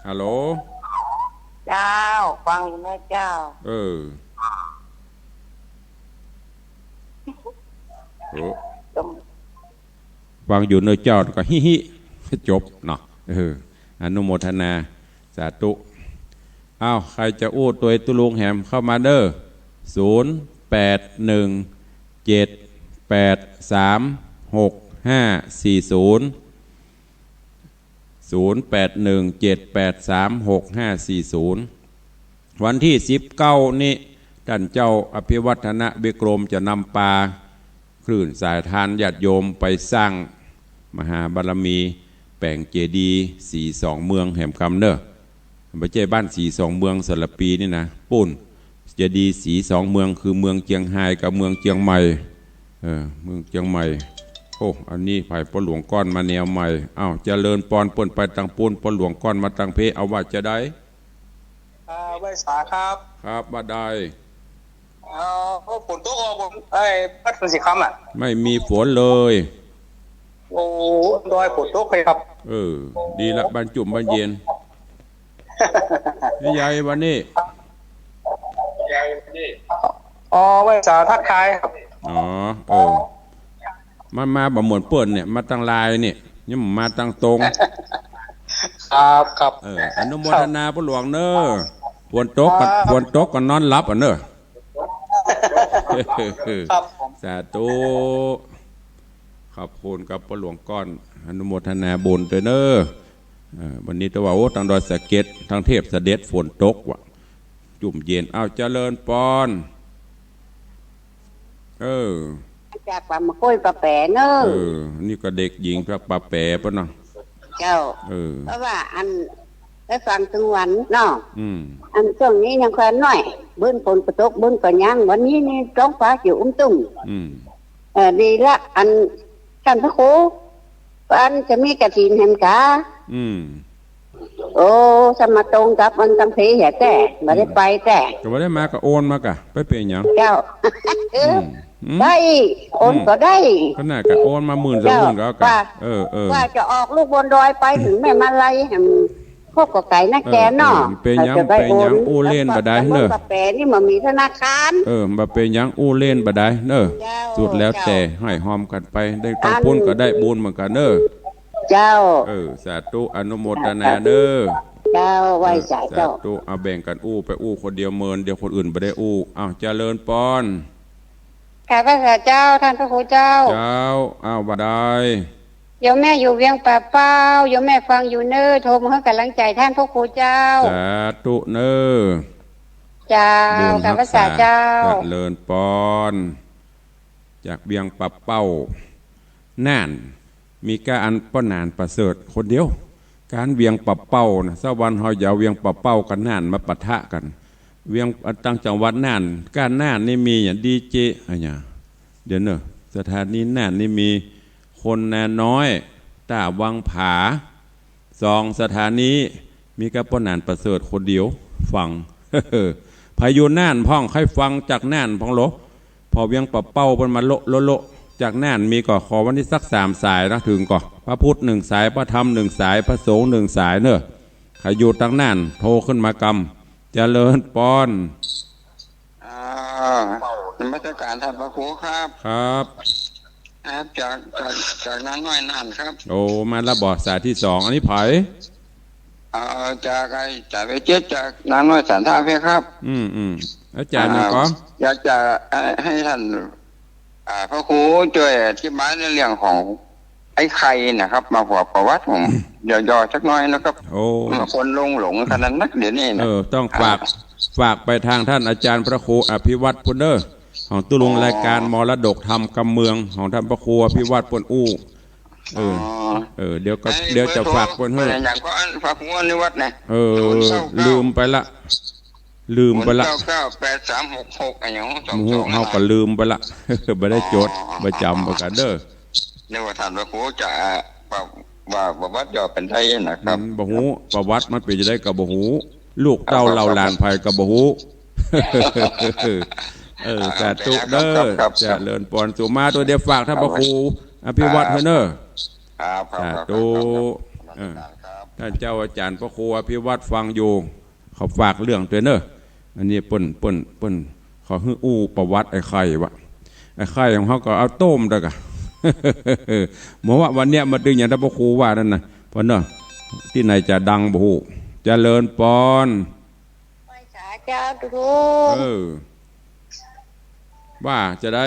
ฮัลโหล เจ้า ฟังอยู่นะเจ้า เออ โอ้ ฟังอยู่เน้อเจ้า ก็ฮิฮิ จบเนาะ เออ อนุโมทนา สาธุ อ้าว ใผจะอู้ตวยตุ๊ลุงแหมเข้ามาเด้อ ศูนย์ แปด หนึ่ง เจ็ด แปด สาม หก ห้า สี่ ศูนย์ ศูนย์ แปด หนึ่ง เจ็ด แปด สาม หก ห้า สี่ ศูนย์ วันตี้สิบเก้านี้ ต้านเจ้าอภิวัฒนวิกรมจะนำปา คลื่นสายทานญาติโยมไปสร้างมหาบารมี แป๋งเจดีย์ศรีสองเมืองแหมกำเน้อ บ่ใจ้บ้านศรีสองเมืองสารภีนี่นะ ปู๊น เจดีย์ศรีสองเมืองคือเมืองเจียงฮายกับเมืองเจียงใหม่ เออ เมืองเจียงใหม่ โอ้ อันนี้ใผ ป้อหลวงก้อนมาแนวใหม่ อ้าว เจริญปอน เปิ้นไปตางปู๊น ป้อหลวงก้อนมาตางเพ เอาว่าจะใด อ่า ไหว้สาครับ ครับ ว่าใด เอ่อ ฝนตกบ่ ไอ้ พัดมันสิค่ำอ่ะ ไม่มีฝนเลย โอ้ ดอยฝนตกเลยครับ เออ ดีละ บ้านจุ่มบ้านเย็น นี่ยายวันนี้ อ๋อ ไหว้สาทักทายครับ อ๋อ เออ มันมาบ่เหมือนเปิ้นเนี่ย มาตางลายเนี่ย ยังมาตางตรง ครับ ครับ เออ อนุโมทนาป้อหลวงเน้อ ฝนตกก็ ครับ ฝนตกก็นอนหลับอ่ะเน้อ ครับผม สาธุ ขอบคุณกับป้อหลวงก้อน อนุโมทนาบุญตวยเน้อ เออ วันนี้ตะว่า โอ้ ตางดอยสะเก็ด ตางเทพเสด็จ ฝนตกว่ะ จุ่มเย็น อ้าว เจริญปอน เออ จากป่ามาโก้ยป่าแป๋เน้อ เออ นี่ก็เด็กหญิงจากป่าแป๋ปะเนาะ เจ้า เออ เพราะว่าอัน ได้ฟังตึงวันเนาะ อืม อันช่วงนี้ยังค่อนน้อย เบิ่นฝนก็ตก เบิ่นก็ยัง วันนี้นี่ท้องฟ้าเขียวอุ้มตุ้ม อืม เออ ดีละ อัน ต้านพระครู อันจะมีกฐินแหมกา อืม โอ้ สมาตรงกับอันกำเพเหียแต๊ บ่ได้ไปแต๊ ก็บ่ได้มาก็โอนมากะ ไปเป๋นหยัง เจ้า อืม อืม ได้ โอนก็ได้ ก็น่าก็โอนมาหมื่นสองหมื่นก็เอากะ เจ้า ว่า เออ เออ ว่าจะออกลูกบนดอยไปถึงแม่มาลัย อืม พวกก็ไก๋นะแกเนาะ เออ เออ เป๋นหยัง เป๋นหยัง อู้เล่นบ่ได้เนอะ กาแฟนี่มันมีธนาคาร เออ บ่เป๋นหยัง อู้เล่นบ่ได้เนอะ เจ้า สุดแล้วแต่ เจ้า หื้อฮอมกั๋นไป ได้ตังค์ปุ้นก็ได้บุญเหมือนกั๋นเนอะ เจ้า เออ สาธุ อนุโมทนาเนอะ เจ้า ไหว้สา เออ เจ้า สาธุ เอาแบ่งกั๋นอู้ไป อู้คนเดียวเมิน เดี๋ยวคนอื่นบ่ได้อู้ อ้าว เจริญปอน ข้าพเจ้า ท่านพระครูเจ้า เจ้า อ้าว ว่าได้ โยมแม่อยู่เวียงป่าเป้า โยมแม่ฟังอยู่เน้อ โทรมาหื้อก๋ำลังใจ๋ท่านพระครูเจ้า สาธุเน้อ เจ้า บุญฮักษา ข้าพเจ้า เจ้า เจริญปอน จากเวียงป่าเป้า น่าน มีก้าอันป้อหนานประเสริฐคนเดียว ก๋านเวียงป่าเป้านะ สักวันเฮาจะเอาเวียงป่าเป้ากับน่านมาปะทะกั๋น เวียง ต่างจังหวัดน่าน ก้าน่านนี่มีหยังดีเจ อะหยัง เดี๋ยวเนอะ สถานีน่านนี่มีคนนาน้อย ต้าวังผา สองสถานี มีก้าป้อหนานประเสริฐคนเดียว ฟัง ใผอยู่น่านพ่อง ใค่ฟังจากน่านพ่องโล ผ่อเวียงป่าเป้าเปิ้นมาโละโละโละ จากน่านมีก่อ ขอวันนี้สักสามสายนะ ถึงก่อ พระพุทธหนึ่งสาย พระธรรมหนึ่งสาย พระสงฆ์หนึ่งสายเนอะ ใผอยู่ตางน่าน โทรขึ้นมากำ เจริญปอน อ่า นมัสการท่านพระครูครับ ครับ ครับ จาก จาก จากนาน้อยน่านครับ โอ้ มาละบ่ สายตี้สอง อันนี้ใผ เอ่อ จากไอ้ จากไอ้เจ๊ด จากนาน้อยสันทาเพครับ อืม อืม อาจ๋ารย์หยังก่อ อ่า อยากจะให้ ให้ท่าน อ่า พระครูจ้วยอธิบายในเรื่องของไอ้ไข่นะครับ มาบอกประวัติของ ย่อๆ สักหน่อยนะครับ โอ้ คนหลงหลงขนาดนักเดี๋ยวนี้นะ เออ ต้องฝาก อ่า ฝากไปตางต้านอาจ๋ารย์พระครูอภิวัตรปุ้นเน้อ ของตุ๊ลุง อ๋อ รายการมรดกธรรมกำเมือง ของต้านพระครูอภิวัตรปุ้นอู้ เออ อ๋อ เออ เดี๋ยวก็ ไอ้ เดี๋ยวจะฝากปุ้นหื้อ เบอร์โทรเปิ้นหยังก่อ อันพระครูอภิวัตรนะ เออ ศูนย์เก้าเก้า ลืมไปละ ลืมไปละ ศูนย์เก้าเก้า แปดสามหกหก อะหยัง สองสอง บ่ฮู้ เฮาก็ลืมไปละ บ่ได้จด อ๋อ บ่จ๋ำเหมือนกั๋นเน้อ นึกว่าท่านพระครูจะ ว่า ว่าประวัติย่อเป๋นใดนะครับ อืม บ่ฮู้ ประวัติมันเป๋นจะใดก็บ่ฮู้ ลูกเต้า ครับ เหล่าหลานใผก็บ่ฮู้ เออ สาธุเน้อ ครับ ครับ เจริญปอน สุมาตัวเดียวฝากต้านพระครูอภิวัตรหื้อเน้อ ครับ ครับ สาธุ ครับ เออ ครับ ต้านเจ้าอาจ๋ารย์พระครูอภิวัตรฟังอยู่ เขาฝากเรื่องตวยเน้อ อันนี้เปิ้น เปิ้น เปิ้นขอหื้ออู้ประวัติไอ้ไข่วะ ไอ้ไข่ของเฮาก็เอาต้มตวยก่ะ เมื่อวะวันเนี้ยมาตึงอย่างต้านพระครูว่านั่นนะ เปิ้นเนาะ ตี้ไหนจะดังบ่ฮู้ เจริญปอน ไหว้สาเจ้าตุ๊ลุง เออ ว่าจะใด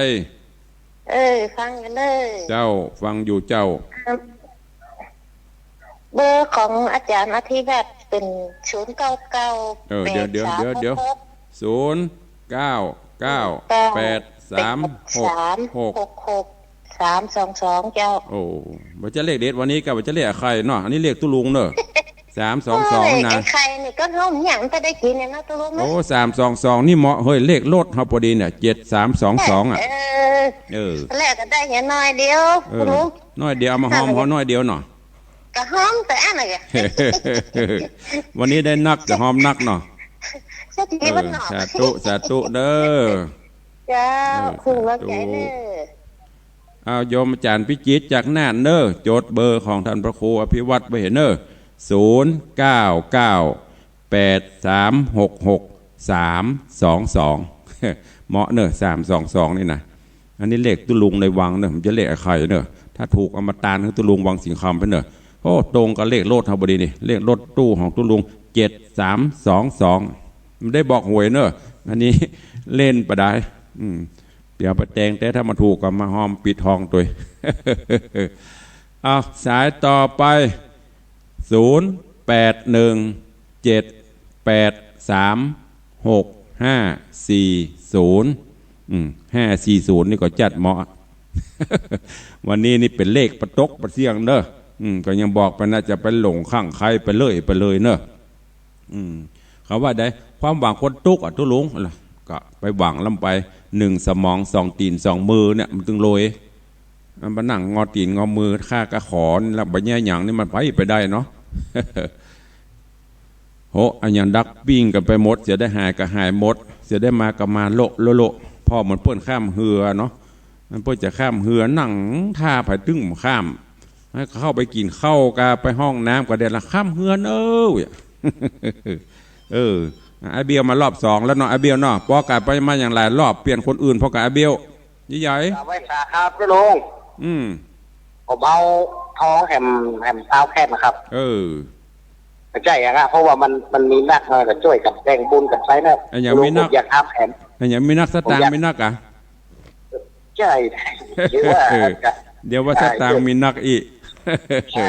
เออ ฟังกั๋นเน้อ เจ้า ฟังอยู่เจ้า เบอร์ของอาจ๋ารย์อภิวัตรเป๋น ศูนย์เก้าเก้า เออ เดี๋ยว เดี๋ยว เดี๋ยว เดี๋ยว ศูนย์เก้าเก้า แปดสามหกหก สามสองสอง เจ้า โอ้ บ่จะเลขเด็ดวันนี้ก็บ่จะเลขไอ้ไข่เนาะ อันนี้เลขตุ๊ลุงเน้อ สามสองสอง โอ้ย นี่นะ ไอ้ไข่นี่ก็ล้มหยังจะได้กิ๋นเนี่ยเนาะตุ๊ลุงเนาะ โอ้ สามสองสอง นี่เหมาะ เฮ้ย เลขรถเฮาพอดีเนี่ย เจ็ดสามสองสอง อะ เออ เออ แล้วก็ได้เหียน้อยเดียว เออ ตุ๊ลุง น้อยเดียว เอามาหอมเฮาน้อยเดียวเนาะ ก็หอมแต่อันนั้นแหละ วันนี้ได้นักก็หอมนักเนาะ เศรษฐีบ้านนอก เออ สาธุ สาธุเน้อ เจ้า เออ ครูว่า สาธุ ใจเน้อ อ้าว โยมอาจ๋ารย์พิจิตรจากน่านเน้อ จดเบอร์ของต้านพระครูอภิวัตรไว้เหียเน้อ ศูนย์เก้าเก้า แปดสามหกหก สามสองสอง เหมาะเน้อ สามสองสอง นี่นะ อันนี้เลขตุ๊ลุงในวังเน้อ มันจะเลขไอ้ไข่เน้อ ถ้าถูกเอามาตานหื้อตุ๊ลุงวังสิงห์คำไปเน้อ โอ้ ตรงกับเลขรถเฮาพอดีนี่ เลขรถตู้ของตุ๊ลุง เจ็ดสามสองสอง มันได้บอกหวยเน้อ อันนี้เล่นไปได้ อืม เดี๋ยวไปแตงแต๊ ถ้ามันถูกก็มาหอมปิดห้องตวย เอา สายต่อไป ศูนย์แปดหนึ่ง เจ็ดแปดสาม หกห้าสี่ศูนย์ อืม ห้าสี่ศูนย์ นี่ก็จัดเหมาะ วันนี้นี่เป๋นเลขปะตกปะเสี้ยงเน้อ อืม ก็ยังบอกไปนะ จะไปหลงข้างใครไปเลย ไปเลยเน้อ อืม เขาว่าได้ ความหวังคนตุ๊กข์อะตุ๊ลุง ก็ไปหวังลำไป หนึ่งสมอง สองตี๋น สองมือเนี่ย มันตึงรวย มันมานั่งงอตี๋นงอมือ ข้าก็ขอนี่ละ บ่แย่หยังนี่มันไป ไปได้เนาะ โห อะหยังดักปิ้งกั๋นไปหมด เสียได้หายก็หายหมด เสียได้มาก็มาโละโละโละ เพราะเหมือนเปิ้นข้ามเฮือเนาะ มันเปิ้นจะข้ามเฮือ นั่งท่าใผตึงข้าม ให้เข้าไปกิ๋นข้าวกา ไปห้องน้ำกา เดี๋ยวละข้ามเฮือเน่อ เออ อ้ายเบี้ยวมารอบสองแล้วเนาะ อ้ายเบี้ยวเนาะ ปอกาไปมาอย่างหลายรอบ เปลี่ยนคนอื่น ปอกาอ้ายเบี้ยว ใหญ่ๆ เอาไว้สาครับเจ้าลุง อืม ผมเอาทองแหม แหมซาวแผ่นนะครับ เออ ใจ้อะนะ เพราะว่ามัน มันมีนักหน่อยก็จ้วยกั๋นแบ่งบุญกั๋นไปนะ อะหยังมีนัก ลุง ผมอยากถามแหม อะหยังมีนัก สตางค์ ผมอยาก มีนักอะ ใจ้ หรือว่า เออ อาจจะ เดี๋ยวว่า ใจ้ สตางค์มีนักอี้ ใจ้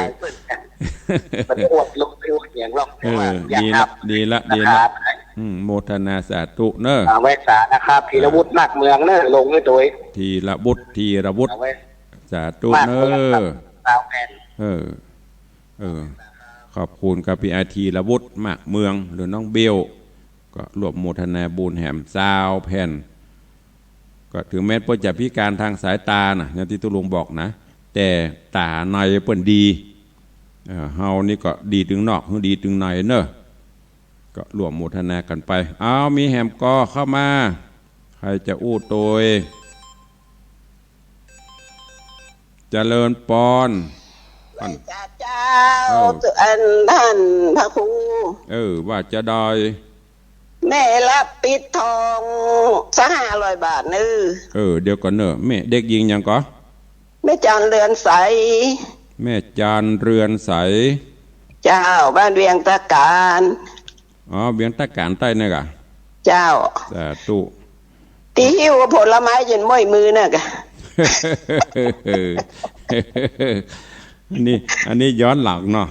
มันอวดลุง อวดหยังหรอก เออ แต่ว่าอยาก ดีละ ถาม ดีละ ดีละ นะครับ อืม โมทนาสาธุเน่อ เอาไว้สานะครับ ธีรวุฒิ มากเมืองเน่อ ลงด้วยตัว ธีรวุฒิ ธีรวุฒิ เอาไว้ สาธุ มากเมือง เน่อ ครับ ซาวแผ่น เออ เออ ขอบคุณครับ พี่อา ธีรวุฒิ มากเมือง หรือน้องเบล ก็ร่วมโมทนาบุญแหมซาวแผ่น ก็ถึงแม้เปิ้นจะพิการทางสายตานะ อย่างตี้ตุ๊ลุงบอกนะ แต่ต๋าในเปิ้นดี เอ่อ เฮานี่ก็ดีตึงนอก ดีตึงในเน่อ ก็ร่วมโมทนากั๋นไป เอา มีแหมก่อเข้ามา ใผจะอู้ตวย เจริญปอน ไหว้สาเจ้า เออ อันต้านพระครู เออ ว่าจาใด แม่รับปิดทองสักห้าร้อยบาทเน่อ เออ เดี๋ยวก่อนเน่อ แม่เด็กหญิงหยังก่อ แม่จันเรือนใส แม่จันเรือนใส เจ้า บ้านเวียงตะก๋าน อ๋อ เวียงตะก๋านใต้เนี่ยก่ะ เจ้า สาธุ ตี้หิ้วผลไม้เย็นม้วยมือน่ะก่ะ อันนี้ อันนี้ย้อนหลังเนาะ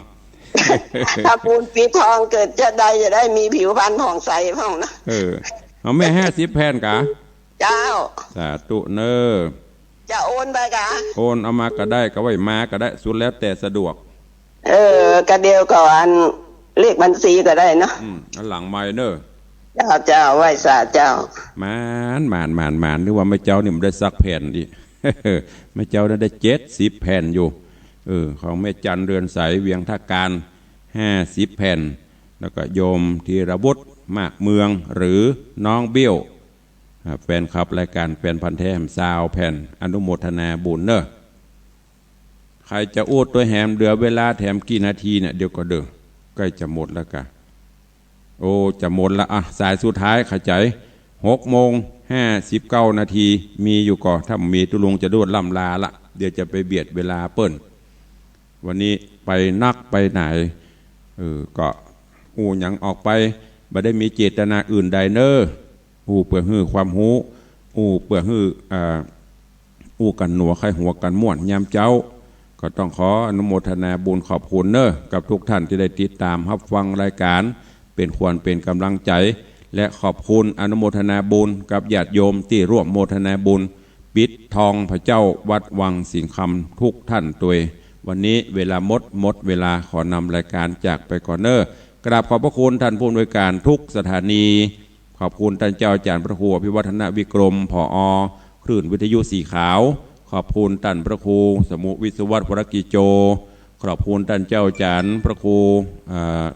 ถ้าบุญปิดทองเกิดจาใดจะได้มีผิวพรรณผ่องใสพ่องนะ เออ เอาแม่ห้าสิบแผ่นก่ะ เจ้า สาธุเน่อ จะโอนไปก่ะ โอนเอามาก็ได้ ก็ไหว้มาก็ได้ สุดแล้วแต่สะดวก เออ กะเดียวก่อน เลขบัญชีก็ได้เนาะ อืม อันหลังไมค์เน่อ เจ้า เจ้า ไหว้สาเจ้า หมาน หมาน หมาน หมาน นึกว่าแม่เจ้านี่มันได้สักแผ่นดิ แม่เจ้านี่ได้เจ็ดสิบแผ่นอยู่ เออ ของแม่จันเรือนใส เวียงตะก๋าน ห้าสิบแผ่น แล้วก็โยมธีรวุฒิ มากเมือง หรือน้องเบี้ยว อ่า แฟนคลับรายก๋านแฟนพันธุ์แท้ซาวแผ่น อนุโมทนาบุญเน่อ ใผจะอู้ตวยแหม เหลือเวลาแถมกี่นาทีเนี่ย เดี๋ยวก่อเด้อ ใก้จะหมดแล้วก่ะ โอ้ จะหมดละ อ่ะ สายสุดท้าย ขะใจ๋ หกโมงห้าสิบเก้านาที มีอยู่ก่อ ถ้าบ่มีตุ๊ลุงจะด่วนล่ำลาละ เดี๋ยวจะไปเบียดเวลาเปิ้น วันนี้ไปนักไปไหน เออ ก็อู้หยังออกไป บ่ได้มีเจตนาอื่นใดเน่อ อู้เปื้อหื้อความฮู้ อู้เปื้อหื้อ อ่า อู้กั๋นหนัวใค่หัวกั๋นม่วนยามเจ๊า ก็ต้องขออนุโมทนาบุญขอบคุณเน่อ กับทุกท่านตี้ได้ติดต๋ามฮับฟังรายก๋าน เป๋นขวัญเป๋นก๋ำลังใจ๋ และขอบคุณอนุโมทนาบุญกับญาติโยมตี้ร่วมโมทนาบุญ ปิดทองพระเจ้าวัดวังสิงห์คำทุกท่านตวย วันนี้เวลาหมด หมดเวลา ขอนำรายก๋านจากไปก่อนเน่อ กราบขอบพระคุณท่านผู้อำนวยการทุกสถานี ขอบคุณต้านเจ้าอาจ๋ารย์พระครูอภิวัฒนวิกรม ผอ คลื่นวิทยุสีขาว ขอบคุณต้านพระครูสมุวิศวัตวรกิจโจ ขอบคุณต้านเจ้าอาจ๋ารย์พระครู เอ่อ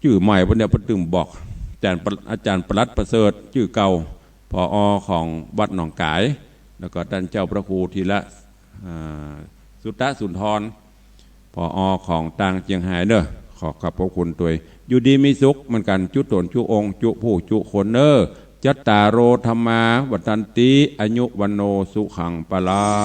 จื้อใหม่เปิ้นเนี่ย เปิ้นตึงบอก อาจ๋ารย์ปะ อาจ๋ารย์ปลัดประเสริฐ จื้อเก่า ผอ ของวัดหนองก๋าย แล้วก็ต้านเจ้าพระครูธีระ อ่า สุตตะสุนทร ผอ ของตางเจียงฮายเน่อ ขอขอบพระคุณตวย อยู่ดีมีสุขเหมือนกั๋น จุ๊ต๋นจุ๊องค์ จุ๊ผู้จุ๊คนเน่อ จัตตาโร ธัมมา วัฑฒันติ อายุ วัณโณ สุขัง พลัง